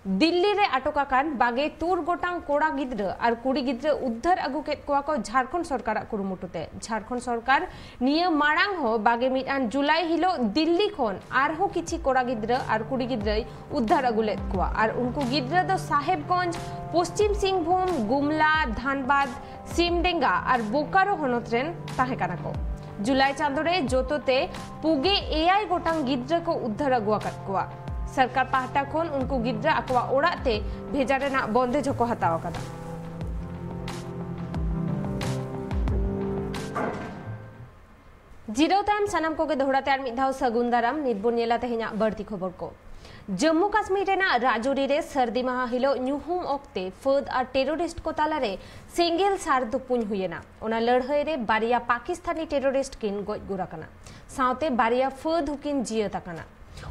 ᱫᱤᱞᱞᱤ ᱨᱮ ᱟᱴᱚᱠ ᱟᱠᱟᱱ ᱵᱟᱜᱮ ᱛᱩᱨ ᱜᱚᱴᱟᱝ ᱠᱚᱲᱟ ᱜᱤᱫᱽᱨᱟᱹ ᱟᱨ ᱠᱩᱲᱤ ᱜᱤᱫᱽᱨᱟᱹ ᱩᱫᱽᱫᱷᱟᱨ ᱟᱹᱜᱩ ᱠᱮᱫ ᱠᱚᱣᱟ ᱠᱚ ᱡᱷᱟᱲᱠᱷᱚᱸᱰ ᱥᱚᱨᱠᱟᱨᱟᱜ ᱠᱩᱨᱩᱢᱩᱴᱩ ᱛᱮ᱾ ᱡᱷᱟᱲᱠᱷᱚᱸᱰ ᱥᱚᱨᱠᱟᱨ ᱱᱤᱭᱟᱹ ᱢᱟᱲᱟᱝ ᱦᱚᱸ ᱵᱟᱜᱮ ᱢᱤᱫ ᱟᱱ ᱡᱩᱞᱟᱭ ᱦᱤᱞᱳᱜ ᱫᱤᱞᱞᱤ ᱠᱷᱚᱱ ᱟᱨᱦᱚᱸ ᱠᱤᱪᱷᱤ ᱠᱚᱲᱟ ᱜᱤᱫᱽᱨᱟᱹ ᱟᱨ ᱠᱩᱲᱤ ᱜᱤᱫᱽᱨᱟᱹᱭ ᱩᱫᱽᱫᱷᱟᱨ ᱟᱹᱜᱩ ᱞᱮᱫ ᱠᱚᱣᱟ ᱟᱨ ᱩᱱᱠᱩ ᱜᱤᱫᱽᱨᱟᱹ ᱫᱚ ᱥᱟᱦᱮᱵᱽᱜᱚᱸᱡᱽ, ᱯᱚᱥᱪᱤᱢ ᱥᱤᱝᱵᱷᱩᱢ, ᱜᱩᱢᱞᱟ, ᱫᱷᱟᱱᱵᱟᱫᱽ, ᱥᱤᱢᱰᱮᱸᱜᱟ ᱟᱨ ᱵᱳᱠᱟᱨᱳ ᱦᱚᱱᱚᱛ ᱨᱮᱱ ᱛᱟᱦᱮᱸ ᱠᱟᱱᱟ ᱠᱚ᱾ ᱡᱩᱞᱟᱭ ᱪᱟᱸᱫᱳ ᱨᱮ ᱡᱚᱛᱚ ᱛᱮ ᱯᱩᱜᱮ ᱮᱭᱟᱭ ᱜᱚᱴᱟᱝ ᱜᱤᱫᱽᱨᱟᱹ ᱠᱚ ᱩᱫᱽᱫᱷᱟᱨ ᱟᱹᱜᱩ ᱟᱠᱟᱫ ᱠᱚᱣᱟ᱾ ᱥᱚᱨᱠᱟᱨ ᱯᱟᱦᱴᱟ ᱠᱷᱚᱱ ᱩᱱᱠᱩ ᱜᱤᱫᱽᱨᱟᱹ ᱟᱠᱚᱣᱟᱜ ᱚᱲᱟᱜ ᱛᱮ ᱵᱷᱮᱡᱟ ᱨᱮᱱᱟᱜ ᱵᱚᱱᱫᱮᱡ ᱦᱚᱸᱠᱚ ᱦᱟᱛᱟᱣ ᱟᱠᱟᱫᱟ᱾ ᱡᱤᱨᱟᱹᱣ ᱛᱟᱭᱚᱢ ᱥᱟᱱᱟᱢ ᱠᱚᱜᱮ ᱫᱚᱦᱲᱟ ᱛᱮ ᱟᱨ ᱢᱤᱫ ᱫᱷᱟᱣ ᱥᱟᱹᱜᱩᱱ ᱫᱟᱨᱟᱢ᱾ ᱱᱤᱛ ᱵᱚᱱ ᱧᱮᱞᱟ ᱛᱮᱦᱮᱧᱟᱜ ᱵᱟᱹᱲᱛᱤ ᱠᱷᱚᱵᱚᱨ ᱠᱚ᱾ ᱡᱚᱢᱢᱩ ᱠᱟᱥᱢᱤᱨ ᱨᱮᱱᱟᱜ ᱨᱟᱡᱳᱨᱤ ᱨᱮ ᱥᱟᱹᱨᱫᱤ ᱢᱟᱦᱟ ᱦᱤᱞᱳᱜ ᱧᱩᱦᱩᱢ ᱚᱠᱛᱮ ᱯᱷᱟᱹᱫ ᱟᱨ ᱴᱮᱨᱳᱨᱤᱥᱴ ᱠᱚ ᱛᱟᱞᱟᱨᱮ ᱥᱮᱸᱜᱮᱞ ᱥᱟᱨ ᱛᱩᱯᱩᱧ ᱦᱩᱭᱮᱱᱟ᱾ ᱚᱱᱟ ᱞᱟᱹᱲᱦᱟᱹᱭ ᱨᱮ ᱵᱟᱨᱭᱟ ᱯᱟᱠᱤᱥᱛᱟᱱᱤ ᱴᱮᱨᱳᱨᱤᱥᱴ ᱠᱤᱱ ᱜᱚᱡ ᱜᱩᱨ ᱟᱠᱟᱱᱟ, ᱥᱟᱶᱛᱮ ᱵᱟᱨᱭᱟ ᱯᱷᱟᱹᱫ ᱦᱚᱸᱠᱤᱱ ᱡᱤᱭᱟᱹᱛ ᱟᱠᱟᱱᱟ᱾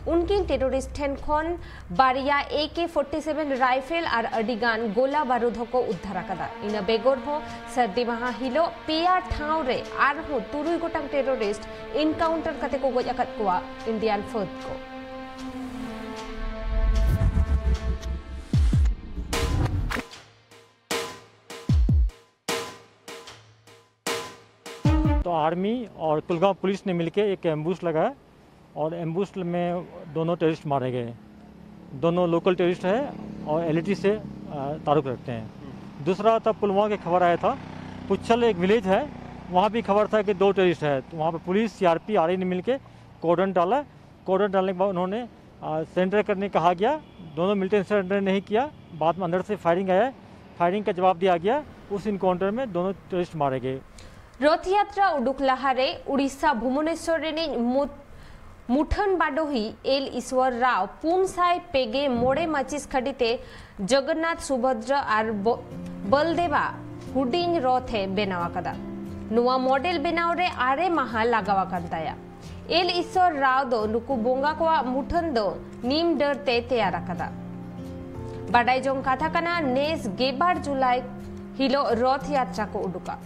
ᱩᱱᱠᱤᱱ ᱴᱮᱨᱳᱨᱤᱥᱴ ᱴᱷᱮᱱ ᱠᱷᱚᱱ ᱵᱟᱨᱭᱟ ᱮ ᱠᱮ ᱯᱷᱳᱨᱴᱤ ᱥᱮᱵᱷᱮᱱ ᱨᱟᱭᱯᱷᱮᱞ ᱟᱨ ᱟᱹᱰᱤ ᱜᱟᱱ ᱜᱳᱞᱟ ᱵᱟᱹᱨᱩᱫ ᱦᱚᱸᱠᱚ ᱩᱫᱽᱫᱷᱟᱨ ᱟᱠᱟᱫᱟ᱾ ᱤᱱᱟᱹ ᱵᱮᱜᱚᱨ ᱦᱚᱸ ᱥᱟᱹᱨᱫᱤ ᱢᱟᱦᱟ ᱦᱤᱞᱳᱜ ᱯᱮᱭᱟ ᱴᱷᱟᱶ ᱨᱮ ᱟᱨᱦᱚᱸ ᱛᱩᱨᱩᱭ ᱜᱚᱴᱟᱝ ᱴᱮᱨᱳᱨᱤᱥᱴ ᱮᱱᱠᱟᱣᱩᱱᱴᱟᱨ ᱠᱟᱛᱮ ᱠᱚ ᱜᱚᱡ ᱟᱠᱟᱫ ᱠᱚᱣᱟ ᱤᱱᱰᱤᱭᱟᱱ ᱯᱷᱟᱹᱫ ᱠᱚ᱾ तो आर्मी और कुलगांव पुलिस ने मिलकर एक एम्बुश लगाया और एम्बुश में दोनों टेररिस्ट मारे गए। दोनों लोकल टेररिस्ट है और एलईटी से, अ, ताल्लुक रखते हैं। दूसरा था पुलवामा की खबर आया था, पुच्छल एक विलेज है, वहाँ भी खबर था कि दो टेररिस्ट है, तो वहाँ पर पुलिस, सीआरपी, आरआई ने मिलकर कॉर्डन डाला। कॉर्डन डालने के बाद उन्होंने, अ, सरेंडर करने कहा गया, दोनों मिलिटेंट सरेंडर नहीं किया। बाद में अंदर से फायरिंग आया, फायरिंग का जवाब दिया गया। उस इनकाउंटर में दोनों टेररिस्ट मारे गए। ᱨᱚᱛᱷ ᱭᱟᱛᱨᱟ ᱩᱰᱩᱠ ᱞᱟᱦᱟᱨᱮ ᱩᱲᱤᱥᱥᱟ ᱵᱷᱩᱵᱚᱱᱮᱥᱣᱚᱨ ᱨᱤᱱᱤᱡ ᱢᱩᱛ-, ᱢᱩᱴᱷᱟᱹᱱ ᱵᱟᱰᱚᱦᱤ ᱮᱞ ᱤᱥᱣᱚᱨ ᱨᱟᱣ ᱯᱩᱱ ᱥᱟᱭ ᱯᱮ ᱜᱮ ᱢᱚᱬᱮ ᱢᱟᱹᱪᱤᱥ ᱠᱷᱟᱹᱰᱤ ᱛᱮ ᱡᱚᱜᱚᱱᱱᱟᱛᱷ ᱥᱩᱵᱷᱚᱫᱨᱟ ᱟᱨ ᱵᱚ- ᱵᱚᱞᱫᱮᱵᱟ ᱦᱩᱰᱤᱧ ᱨᱚᱛᱷ ᱮ ᱵᱮᱱᱟᱣ ᱟᱠᱟᱫᱟ᱾ ᱱᱚᱣᱟ ᱢᱚᱰᱮᱞ ᱵᱮᱱᱟᱣ ᱨᱮ ᱟᱨᱮ ᱢᱟᱦᱟ ᱞᱟᱜᱟᱣ ᱟᱠᱟᱱ ᱛᱟᱭᱟ᱾ ᱮᱞ ᱤᱥᱣᱚᱨ ᱨᱟᱣ ᱫᱚ ᱱᱩᱠᱩ ᱵᱚᱸᱜᱟ ᱠᱚᱣᱟᱜ ᱢᱩᱴᱷᱟᱹᱱ ᱫᱚ ᱱᱤᱢ ᱰᱟᱹᱨ ᱛᱮ ᱛᱮᱭᱟᱨ ᱟᱠᱟᱫᱟ᱾ ᱵᱟᱰᱟᱭ ᱡᱚᱝ ᱠᱟᱛᱷᱟ ᱠᱟᱱᱟ, ᱱᱮᱥ ᱜᱮᱞᱵᱟᱨ ᱡᱩᱞᱟᱭ ᱦᱤᱞᱳᱜ ᱨᱚᱛᱷ ᱭᱟᱛᱨᱟ ᱠᱚ ᱩᱰᱩᱠᱟ᱾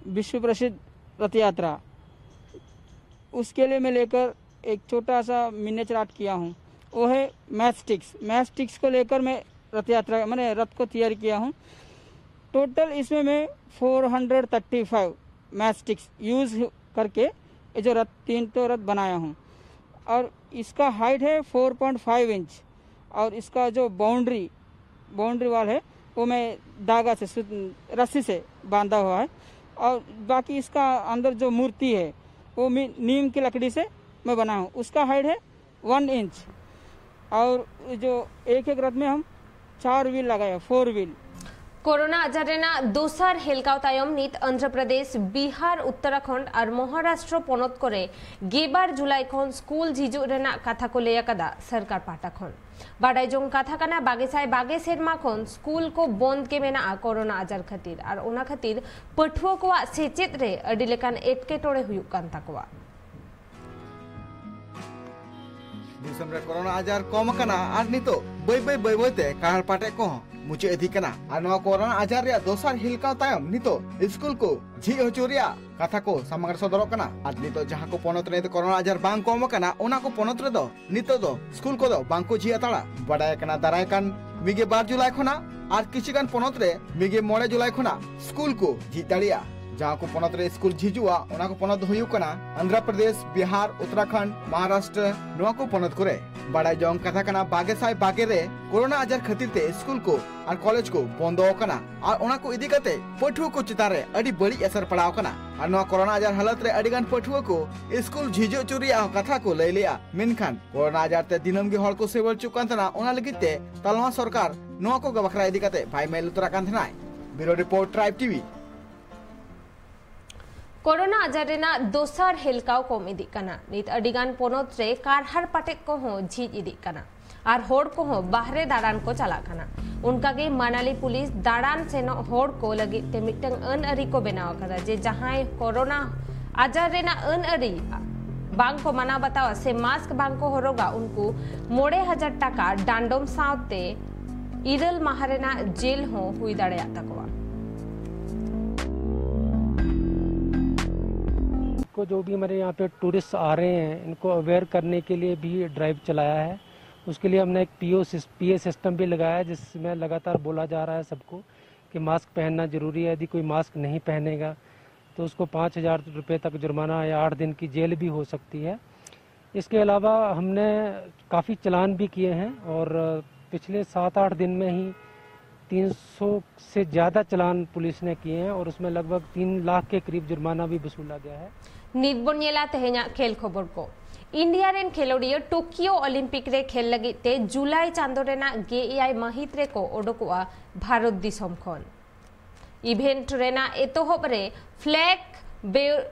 विश्व प्रसिद्ध रथ यात्रा, उसके लिए मैं लेकर एक छोटा सा मिनिएचर आर्ट किया हूँ। वो है मैच स्टिक्स। मैच स्टिक्स को लेकर मैं रथ यात्रा, मैंने रथ को तैयार किया हूँ। टोटल इसमें मैं four hundred thirty five match sticks use करके ये जो रथ, तीन तो रथ बनाया हूँ। और इसका हाइट है फ़ोर पॉइंट फ़ाइव इंच। और इसका जो बाउंड्री, बाउंड्री वॉल है, वो मैं धागा से, रस्सी से बांधा हुआ है। और बाकी इसका अंदर जो मूर्ति है, वो नीम की लकड़ी से मैं बनाया हूँ। उसका हाइट है वन इंच। और जो एक एक रथ में हम चार व्हील लगाया, फ़ोर व्हील। ᱠᱳᱨᱳᱱᱟ ᱟᱡᱟᱨ ᱨᱮᱱᱟᱜ ᱫᱚᱥᱟᱨ ᱦᱮᱞᱠᱟᱣ ᱛᱟᱭᱚᱢ ᱱᱤᱛ ᱟᱱᱫᱷᱨᱚ ᱯᱨᱚᱫᱮᱥ, ᱵᱤᱦᱟᱨ, ᱩᱛᱛᱚᱨᱟᱠᱷᱚᱸᱰ ᱟᱨ ᱢᱚᱦᱟᱨᱟᱥᱴᱨᱚ ᱯᱚᱱᱚᱛ ᱠᱚᱨᱮ ᱜᱮᱞᱵᱟᱨ ᱡᱩᱞᱟᱭ ᱠᱷᱚᱱ ᱥᱠᱩᱞ ᱡᱷᱤᱡᱩᱜ ᱨᱮᱱᱟᱜ ᱠᱟᱛᱷᱟ ᱠᱚ ᱞᱟᱹᱭ ᱟᱠᱟᱫᱟ ᱥᱚᱨᱠᱟᱨ ᱯᱟᱦᱴᱟ ᱠᱷᱚᱱ᱾ ᱵᱟᱰᱟᱭ ᱡᱚᱝ ᱠᱟᱛᱷᱟ ᱠᱟᱱᱟ, ᱵᱟᱜᱮ ᱥᱟᱭ ᱵᱟᱜᱮ ᱥᱮᱨᱢᱟ ᱠᱷᱚᱱ ᱥᱠᱩᱞ ᱠᱚ ᱵᱚᱱᱫ ᱜᱮ ᱢᱮᱱᱟᱜᱼᱟ ᱠᱳᱨᱳᱱᱟ ᱟᱡᱟᱨ ᱠᱷᱟᱹᱛᱤᱨ, ᱟᱨ ᱚᱱᱟ ᱠᱷᱟᱹᱛᱤᱨ ᱯᱟᱹᱴᱷᱩᱣᱟᱹ ᱠᱚᱣᱟᱜ ᱥᱮᱪᱮᱫ ᱨᱮ ᱟᱹᱰᱤ ᱞᱮᱠᱟᱱ ᱮᱴᱠᱮᱴᱚᱬᱮ ᱦᱩᱭᱩᱜ ᱠᱟᱱ ᱛᱟᱠᱚᱣᱟ᱾ ᱫᱤᱥᱚᱢ ᱨᱮ ᱠᱳᱨᱳᱱᱟ ᱟᱡᱟᱨ ᱠᱚᱢ ᱟᱠᱟᱱᱟ ᱟᱨ ᱱᱤᱛᱚᱜ ᱵᱟᱹᱭ ᱵᱟᱹᱭ ᱵᱟᱹᱭ ᱵᱟᱹᱭ ᱛᱮ ᱠᱟᱦᱟᱲ ᱯᱟᱴᱮ ᱠᱚᱦᱚᱸ ᱢᱩᱪᱟᱹᱫ ᱤᱫᱤᱜ ᱠᱟᱱᱟ᱾ ᱟᱨ ᱱᱚᱣᱟ ᱠᱳᱨᱳᱱᱟ ᱟᱡᱟᱨ ᱨᱮᱭᱟᱜ ᱫᱚᱥᱟᱨ ᱦᱤᱞᱠᱟᱣ ᱛᱟᱭᱚᱢ ᱱᱤᱛᱚᱜ ᱥᱠᱩᱞ ᱠᱚ ᱡᱷᱤᱡ ᱦᱚᱪᱚ ᱨᱮᱭᱟᱜ ᱠᱟᱛᱷᱟ ᱠᱚ ᱥᱟᱢᱟᱝ ᱨᱮ ᱥᱚᱫᱚᱨᱚᱜ ᱠᱟᱱᱟ᱾ ᱟᱨ ᱱᱤᱛᱚᱜ ᱡᱟᱦᱟᱸ ᱠᱚ ᱯᱚᱱᱚᱛ ᱨᱮ ᱠᱳᱨᱳᱱᱟ ᱟᱡᱟᱨ ᱵᱟᱝ ᱠᱚᱢ ᱟᱠᱟᱱᱟ, ᱚᱱᱟ ᱠᱚ ᱯᱚᱱᱚᱛ ᱨᱮᱫᱚ ᱱᱤᱛᱚᱜ ᱫᱚ ᱥᱠᱩᱞ ᱠᱚᱫᱚ ᱵᱟᱝ ᱠᱚ ᱡᱷᱤᱡ ᱦᱟᱛᱟᱲᱟ᱾ ᱵᱟᱰᱟᱭ ᱟᱠᱟᱱᱟ, ᱫᱟᱨᱟᱭ ᱠᱟᱱ ᱢᱤᱫ ᱜᱮᱞ ᱵᱟᱨ ᱡᱩᱞᱟᱭ ᱠᱷᱚᱱᱟᱜ ᱟᱨ ᱠᱤᱪᱷᱩ ᱜᱟᱱ ᱯᱚᱱᱚᱛ ᱨᱮ ᱢᱤᱫ ᱜᱮᱞ ᱢᱚᱬᱮ ᱡᱩᱞᱟᱭ ᱠᱷᱚᱱᱟᱜ ᱥᱠᱩᱞ ᱠᱚ ᱡᱷᱤᱡ ᱫᱟᱲᱮᱭᱟᱜᱼᱟ᱾ ᱡᱟᱦᱟᱸ ᱠᱚ ᱯᱚᱱᱚᱛ ᱨᱮ ᱥᱠᱩᱞ ᱡᱷᱤᱡᱩᱜᱼᱟ, ᱚᱱᱟ ᱠᱚ ᱯᱚᱱᱚᱛ ᱫᱚ ᱦᱩᱭᱩᱜ ᱠᱟᱱᱟ ᱟᱱᱫᱷᱨᱚ ᱯᱨᱚᱫᱮᱥ, ᱵᱤᱦᱟᱨ, ᱩᱛᱛᱚᱨᱟᱠᱷᱚᱸᱰ, ᱢᱚᱦᱟᱨᱟᱥᱴᱨᱚ, ᱱᱚᱣᱟ ᱠᱚ ᱯᱚᱱᱚᱛ ᱠᱚᱨᱮ᱾ ᱵᱟᱲᱟᱭ ᱡᱚᱝ ᱠᱟᱛᱷᱟ ᱠᱟᱱᱟ, ᱵᱟᱜᱮ ᱥᱟᱭ ᱵᱟᱜᱮ ᱨᱮ ᱠᱳᱨᱳᱱᱟ ᱟᱡᱟᱨ ᱠᱷᱟᱹᱛᱤᱨ ᱛᱮ ᱥᱠᱩᱞ ᱠᱚ ᱟᱨ ᱠᱚᱞᱮᱡᱽ ᱠᱚ ᱵᱚᱱᱫᱚ ᱟᱠᱟᱱᱟ ᱟᱨ ᱚᱱᱟ ᱠᱚ ᱤᱫᱤ ᱠᱟᱛᱮ ᱯᱟᱹᱴᱷᱩᱣᱟᱹ ᱠᱚ ᱪᱮᱛᱟᱱ ᱨᱮ ᱟᱹᱰᱤ ᱵᱟᱹᱲᱤᱡ ᱮᱥᱮᱨ ᱯᱟᱲᱟᱣ ᱟᱠᱟᱱᱟ᱾ ᱟᱨ ᱱᱚᱣᱟ ᱠᱳᱨᱳᱱᱟ ᱟᱡᱟᱨ ᱦᱟᱞᱚᱛ ᱨᱮ ᱟᱹᱰᱤ ᱜᱟᱱ ᱯᱟᱹᱴᱷᱩᱣᱟᱹ ᱠᱚ ᱥᱠᱩᱞ ᱡᱷᱤᱡ ᱦᱚᱪᱚ ᱨᱮᱭᱟᱜ ᱦᱚᱸ ᱠᱟᱛᱷᱟ ᱠᱚ ᱞᱟᱹᱭ ᱞᱮᱜᱼᱟ, ᱢᱮᱱᱠᱷᱟᱱ ᱠᱳᱨᱳᱱᱟ ᱟᱡᱟᱨ ᱛᱮ ᱫᱤᱱᱟᱹᱢ ᱜᱮ ᱦᱚᱲ ᱠᱚ ᱥᱮᱵᱟ ᱦᱚᱪᱚᱜ ᱠᱟᱱ ᱛᱟᱦᱮᱱᱟ᱾ ᱚᱱᱟ ᱞᱟᱹᱜᱤᱫ ᱛᱮ ᱛᱟᱞᱢᱟ ᱥᱚᱨᱠᱟᱨ ᱱᱚᱣᱟ ᱠᱚ ᱵᱟᱠᱷᱨᱟ ᱤᱫᱤ ᱠᱟᱛᱮ ᱵᱟᱭ ᱢᱮᱱ ᱩᱛᱟᱹᱨᱟᱜ ᱠᱟᱱ ᱛᱟᱦᱮᱱᱟᱭ᱾ ᱵᱤᱭᱩᱨᱳ ᱨᱤᱯᱳᱨᱴ, ᱴᱨᱟᱭᱤᱵᱽ ᱴᱤᱵᱷᱤ᱾ ᱠᱳᱨᱳᱱᱟ ᱟᱡᱟᱨ ᱨᱮᱱᱟᱜ ᱫᱚᱥᱟᱨ ᱦᱮᱞᱠᱟᱣ ᱠᱚᱢ ᱤᱫᱤᱜ ᱠᱟᱱᱟ᱾ ᱱᱤᱛ ᱟᱹᱰᱤᱜᱟᱱ ᱯᱚᱱᱚᱛ ᱨᱮ ᱠᱟᱨᱦᱟᱲ ᱯᱟᱴᱮᱫ ᱠᱚᱦᱚᱸ ᱡᱷᱤᱡ ᱤᱫᱤᱜ ᱠᱟᱱᱟ ᱟᱨ ᱦᱚᱲ ᱠᱚᱦᱚᱸ ᱵᱟᱦᱨᱮ ᱫᱟᱬᱟᱱ ᱠᱚ ᱪᱟᱞᱟᱜ ᱠᱟᱱᱟ᱾ ᱚᱱᱠᱟᱜᱮ ᱢᱟᱱᱟᱞᱤ ᱯᱩᱞᱤᱥ ᱫᱟᱬᱟᱱ ᱥᱮᱱᱚᱜ ᱦᱚᱲ ᱠᱚ ᱞᱟᱹᱜᱤᱫ ᱛᱮ ᱢᱤᱫᱴᱟᱝ ᱟᱹᱱ ᱟᱹᱨᱤ ᱠᱚ ᱵᱮᱱᱟᱣ ᱟᱠᱟᱫᱟ, ᱡᱮ ᱡᱟᱦᱟᱸᱭ ᱠᱳᱨᱳᱱᱟ ᱟᱡᱟᱨ ᱨᱮᱱᱟᱜ ᱟᱹᱱ ᱟᱹᱨᱤ ᱵᱟᱝ ᱠᱚ ᱢᱟᱱᱟᱣ ᱵᱟᱛᱟᱣᱟ ᱥᱮ ᱢᱟᱥᱠ ᱵᱟᱝ ᱠᱚ ᱦᱚᱨᱚᱜᱟ, ᱩᱱᱠᱩ ᱢᱚᱬᱮ ᱦᱟᱡᱟᱨ ᱴᱟᱠᱟ ᱰᱟᱸᱰᱚᱢ ᱥᱟᱶᱛᱮ ᱤᱨᱟᱹᱞ ᱢᱟᱦᱟ ᱨᱮᱱᱟᱜ ᱡᱮᱞ ᱦᱚᱸ ᱦᱩᱭ ᱫᱟᱲᱮᱭᱟᱜ ᱛᱟᱠᱚᱣᱟ᱾ को जो भी हमारे यहाँ पे टूरिस्ट आ रहे हैं, इनको अवेयर करने के लिए भी ड्राइव चलाया है। उसके लिए हमने एक पीओ पीए सिस्टम भी लगाया है, जिसमें लगातार बोला जा रहा है सबको कि मास्क पहनना ज़रूरी है। यदि कोई मास्क नहीं पहनेगा तो उसको पाँच हज़ार रुपये तक जुर्माना या आठ दिन की जेल भी हो सकती है। इसके अलावा हमने काफ़ी चालान भी किए हैं और पिछले सात आठ दिन में ही तीन सौ से ज़्यादा चालान पुलिस ने किए हैं और उसमें लगभग तीन लाख के करीब जुर्माना भी वसूला गया है। ᱱᱤᱛ ᱵᱚᱱ ᱧᱮᱞᱟ ᱛᱮᱦᱮᱧᱟᱜ ᱠᱷᱮᱞ ᱠᱷᱚᱵᱚᱨ ᱠᱚ᱾ ᱤᱱᱰᱤᱭᱟ ᱨᱮᱱ ᱠᱷᱮᱞᱳᱰᱤᱭᱟᱹ ᱴᱳᱠᱤᱭᱳ ᱚᱞᱤᱢᱯᱤᱠ ᱨᱮ ᱠᱷᱮᱞ ᱞᱟᱹᱜᱤᱫ ᱛᱮ ᱡᱩᱞᱟᱭ ᱪᱟᱸᱫᱚ ᱨᱮᱱᱟᱜ ᱜᱮᱞ ᱮᱭᱟᱭ ᱢᱟᱹᱦᱤᱛ ᱨᱮᱠᱚ ᱚᱰᱚᱠᱚᱜᱼᱟ ᱵᱷᱟᱨᱚᱛ ᱫᱤᱥᱚᱢ ᱠᱷᱚᱱ᱾ ᱤᱵᱷᱮᱱᱴ ᱨᱮᱱᱟᱜ ᱮᱛᱚᱦᱚᱵ ᱨᱮ ᱯᱷᱞᱮᱜ ᱵᱮ-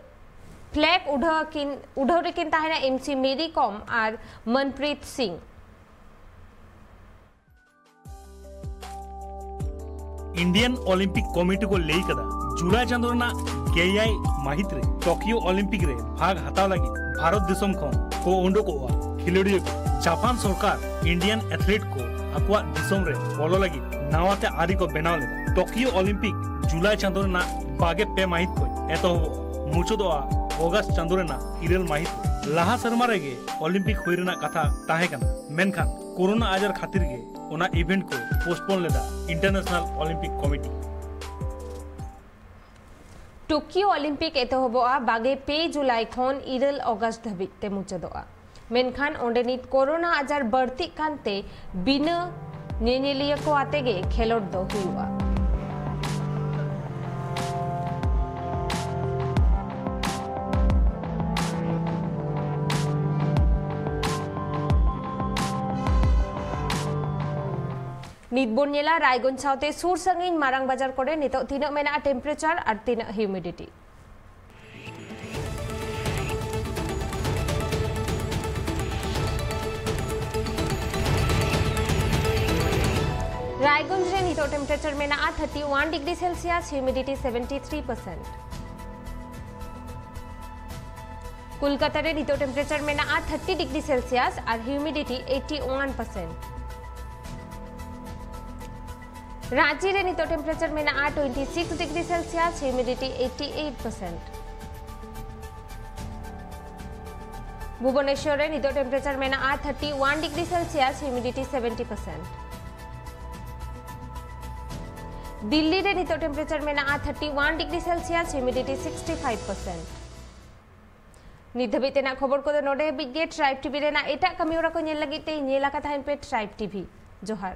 ᱯᱷᱞᱮᱜ ᱩᱰᱷᱟᱹᱣ ᱠᱤᱱ ᱩᱰᱷᱟᱹᱣ ᱨᱮᱠᱤᱱ ᱛᱟᱦᱮᱱᱟ ᱮᱢ ᱥᱤ ᱢᱮᱨᱤ ᱠᱚᱢ ᱟᱨ ᱢᱚᱱᱯᱨᱤᱛ ᱥᱤᱝ᱾ ᱤᱱᱰᱤᱭᱟᱱ ᱚᱞᱤᱢᱯᱤᱠ ᱠᱚᱢᱤᱴᱤ ᱠᱚ ᱞᱟᱹᱭ ᱠᱟᱫᱟ, ᱡᱩᱞᱟᱭ ᱪᱟᱸᱫᱚ ᱨᱮᱱᱟᱜ ᱜᱮᱞ ᱮᱭᱟᱭ ᱢᱟᱹᱦᱤᱛ ᱨᱮ ᱴᱳᱠᱤᱭᱳ ᱚᱞᱤᱢᱯᱤᱠ ᱨᱮ ᱵᱷᱟᱜᱽ ᱦᱟᱛᱟᱣ ᱞᱟᱹᱜᱤᱫ ᱵᱷᱟᱨᱚᱛ ᱫᱤᱥᱚᱢ ᱠᱷᱚᱱ ᱠᱚ ᱩᱰᱩᱠᱚᱜᱼᱟ ᱠᱷᱮᱞᱳᱰᱤᱭᱟᱹ ᱠᱚ᱾ ᱡᱟᱯᱟᱱ ᱥᱚᱨᱠᱟᱨ ᱤᱱᱰᱤᱭᱟᱱ ᱮᱛᱷᱞᱮᱴ ᱠᱚ ᱟᱠᱚᱣᱟᱜ ᱫᱤᱥᱚᱢ ᱨᱮ ᱵᱚᱞᱚ ᱞᱟᱹᱜᱤᱫ ᱱᱟᱣᱟ ᱛᱮ ᱟᱹᱨᱤ ᱠᱚ ᱵᱮᱱᱟᱣ ᱞᱮᱫᱟ᱾ ᱴᱳᱠᱤᱭᱳ ᱚᱞᱤᱢᱯᱤᱠ ᱡᱩᱞᱟᱭ ᱪᱟᱸᱫᱚ ᱨᱮᱱᱟᱜ ᱵᱟᱜᱮ ᱯᱮ ᱢᱟᱹᱦᱤᱛ ᱠᱷᱚᱱ ᱮᱛᱚᱦᱚᱵᱚᱜᱼᱟ, ᱢᱩᱪᱟᱹᱫᱚᱜᱼᱟ ᱚᱜᱟᱥᱴ ᱪᱟᱸᱫᱚ ᱨᱮᱱᱟᱜ ᱤᱨᱟᱹᱞ ᱢᱟᱹᱦᱤᱛ ᱨᱮ᱾ ᱞᱟᱦᱟ ᱥᱮᱨᱢᱟ ᱨᱮᱜᱮ ᱚᱞᱤᱢᱯᱤᱠ ᱦᱩᱭ ᱨᱮᱱᱟᱜ ᱠᱟᱛᱷᱟ ᱛᱟᱦᱮᱸ ᱠᱟᱱᱟ, ᱢᱮᱱᱠᱷᱟᱱ ᱠᱳᱨᱳᱱᱟ ᱟᱡᱟᱨ ᱠᱷᱟᱹᱛᱤᱨ ᱜᱮ ᱚᱱᱟ ᱤᱵᱷᱮᱱᱴ ᱠᱚ ᱯᱳᱥᱴᱯᱳᱱ ᱞᱮᱫᱟ international olympic committee. Tokyo Olympic ᱮᱛᱚᱦᱚᱵᱚᱜᱼᱟ ᱵᱟᱜᱮ ᱯᱮ ᱡᱩᱞᱟᱭ ᱠᱷᱚᱱ ᱤᱨᱟᱹᱞ ᱚᱜᱟᱥᱴ ᱫᱷᱟᱹᱵᱤᱡ ᱛᱮ ᱢᱩᱪᱟᱹᱫᱚᱜᱼᱟ᱾ ᱢᱮᱱᱠᱷᱟᱱ ᱚᱸᱰᱮ ᱱᱤᱛ ᱠᱳᱨᱳᱱᱟ ᱟᱡᱟᱨ ᱵᱟᱹᱲᱛᱤᱜ ᱠᱟᱱᱛᱮ ᱵᱤᱱᱟᱹ ᱧᱮᱧᱮᱞᱤᱭᱟᱹ ᱠᱚ ᱟᱛᱮ ᱜᱮ ᱠᱷᱮᱞᱳᱰ ᱫᱚ ᱦᱩᱭᱩᱜᱼᱟ᱾ ᱱᱤᱛ ᱵᱚᱱ ᱧᱮᱞᱟ ᱨᱟᱭᱜᱚᱸᱡᱽ ᱥᱟᱶᱛᱮ ᱥᱩᱨ ᱥᱟᱺᱜᱤᱧ ᱢᱟᱨᱟᱝ ᱵᱟᱡᱟᱨ ᱠᱚᱨᱮ ᱱᱤᱛᱚᱜ ᱛᱤᱱᱟᱹᱜ ᱢᱮᱱᱟᱜᱼᱟ ᱴᱮᱢᱯᱟᱨᱮᱪᱟᱨ ᱟᱨ ᱛᱤᱱᱟᱹᱜ ᱦᱤᱭᱩᱢᱤᱰᱤᱴᱤ᱾ ᱨᱟᱭᱜᱚᱸᱡᱽ ᱨᱮ ᱱᱤᱛᱚᱜ ᱴᱮᱢᱯᱟᱨᱮᱪᱟᱨ ᱢᱮᱱᱟᱜᱼᱟ thirty one degree Celsius, humidity seventy three percent. Kolkata ᱨᱮ ᱱᱤᱛᱚᱜ ᱴᱮᱢᱯᱟᱨᱮᱪᱟᱨ ᱢᱮᱱᱟᱜᱼᱟ ᱛᱷᱟᱨᱴᱤ ᱰᱤᱜᱽᱨᱤ ᱥᱮᱞᱥᱤᱭᱟᱥ ᱟᱨ humidity eighty one percent. Ranchi ᱨᱮ ᱱᱤᱛᱚᱜ ᱴᱮᱢᱯᱟᱨᱮᱪᱟᱨ ᱢᱮᱱᱟᱜᱼᱟ twenty six degree Celsius, humidity eighty eight percent. Bhubaneswar ᱨᱮ ᱱᱤᱛᱚᱜ ᱴᱮᱢᱯᱟᱨᱮᱪᱟᱨ ᱢᱮᱱᱟᱜᱼᱟ thirty one degree Celsius, humidity seventy percent. Delhi ᱨᱮ ᱱᱤᱛᱚᱜ ᱴᱮᱢᱯᱟᱨᱮᱪᱟᱨ ᱢᱮᱱᱟᱜᱼᱟ thirty one degree Celsius, humidity sixty five percent. ᱱᱤᱛ ᱫᱷᱟᱹᱵᱤᱡ ᱛᱮᱱᱟᱜ ᱠᱷᱚᱵᱚᱨ ᱠᱚᱫᱚ ᱱᱚᱰᱮ ᱦᱟᱹᱵᱤᱡ ᱜᱮ᱾ ᱴᱨᱟᱭᱤᱵᱽ ᱴᱤᱵᱷᱤ ᱨᱮᱱᱟᱜ ᱮᱴᱟᱜ ᱠᱟᱹᱢᱤᱦᱚᱨᱟ ᱠᱚ ᱧᱮᱞ ᱞᱟᱹᱜᱤᱫ ᱛᱮ ᱧᱮᱞ ᱟᱠᱟ ᱛᱟᱦᱮᱱ ᱯᱮ ᱴᱨᱟᱭᱤᱵᱽ ᱴᱤᱵᱷᱤ᱾ ᱡᱚᱦᱟᱨ᱾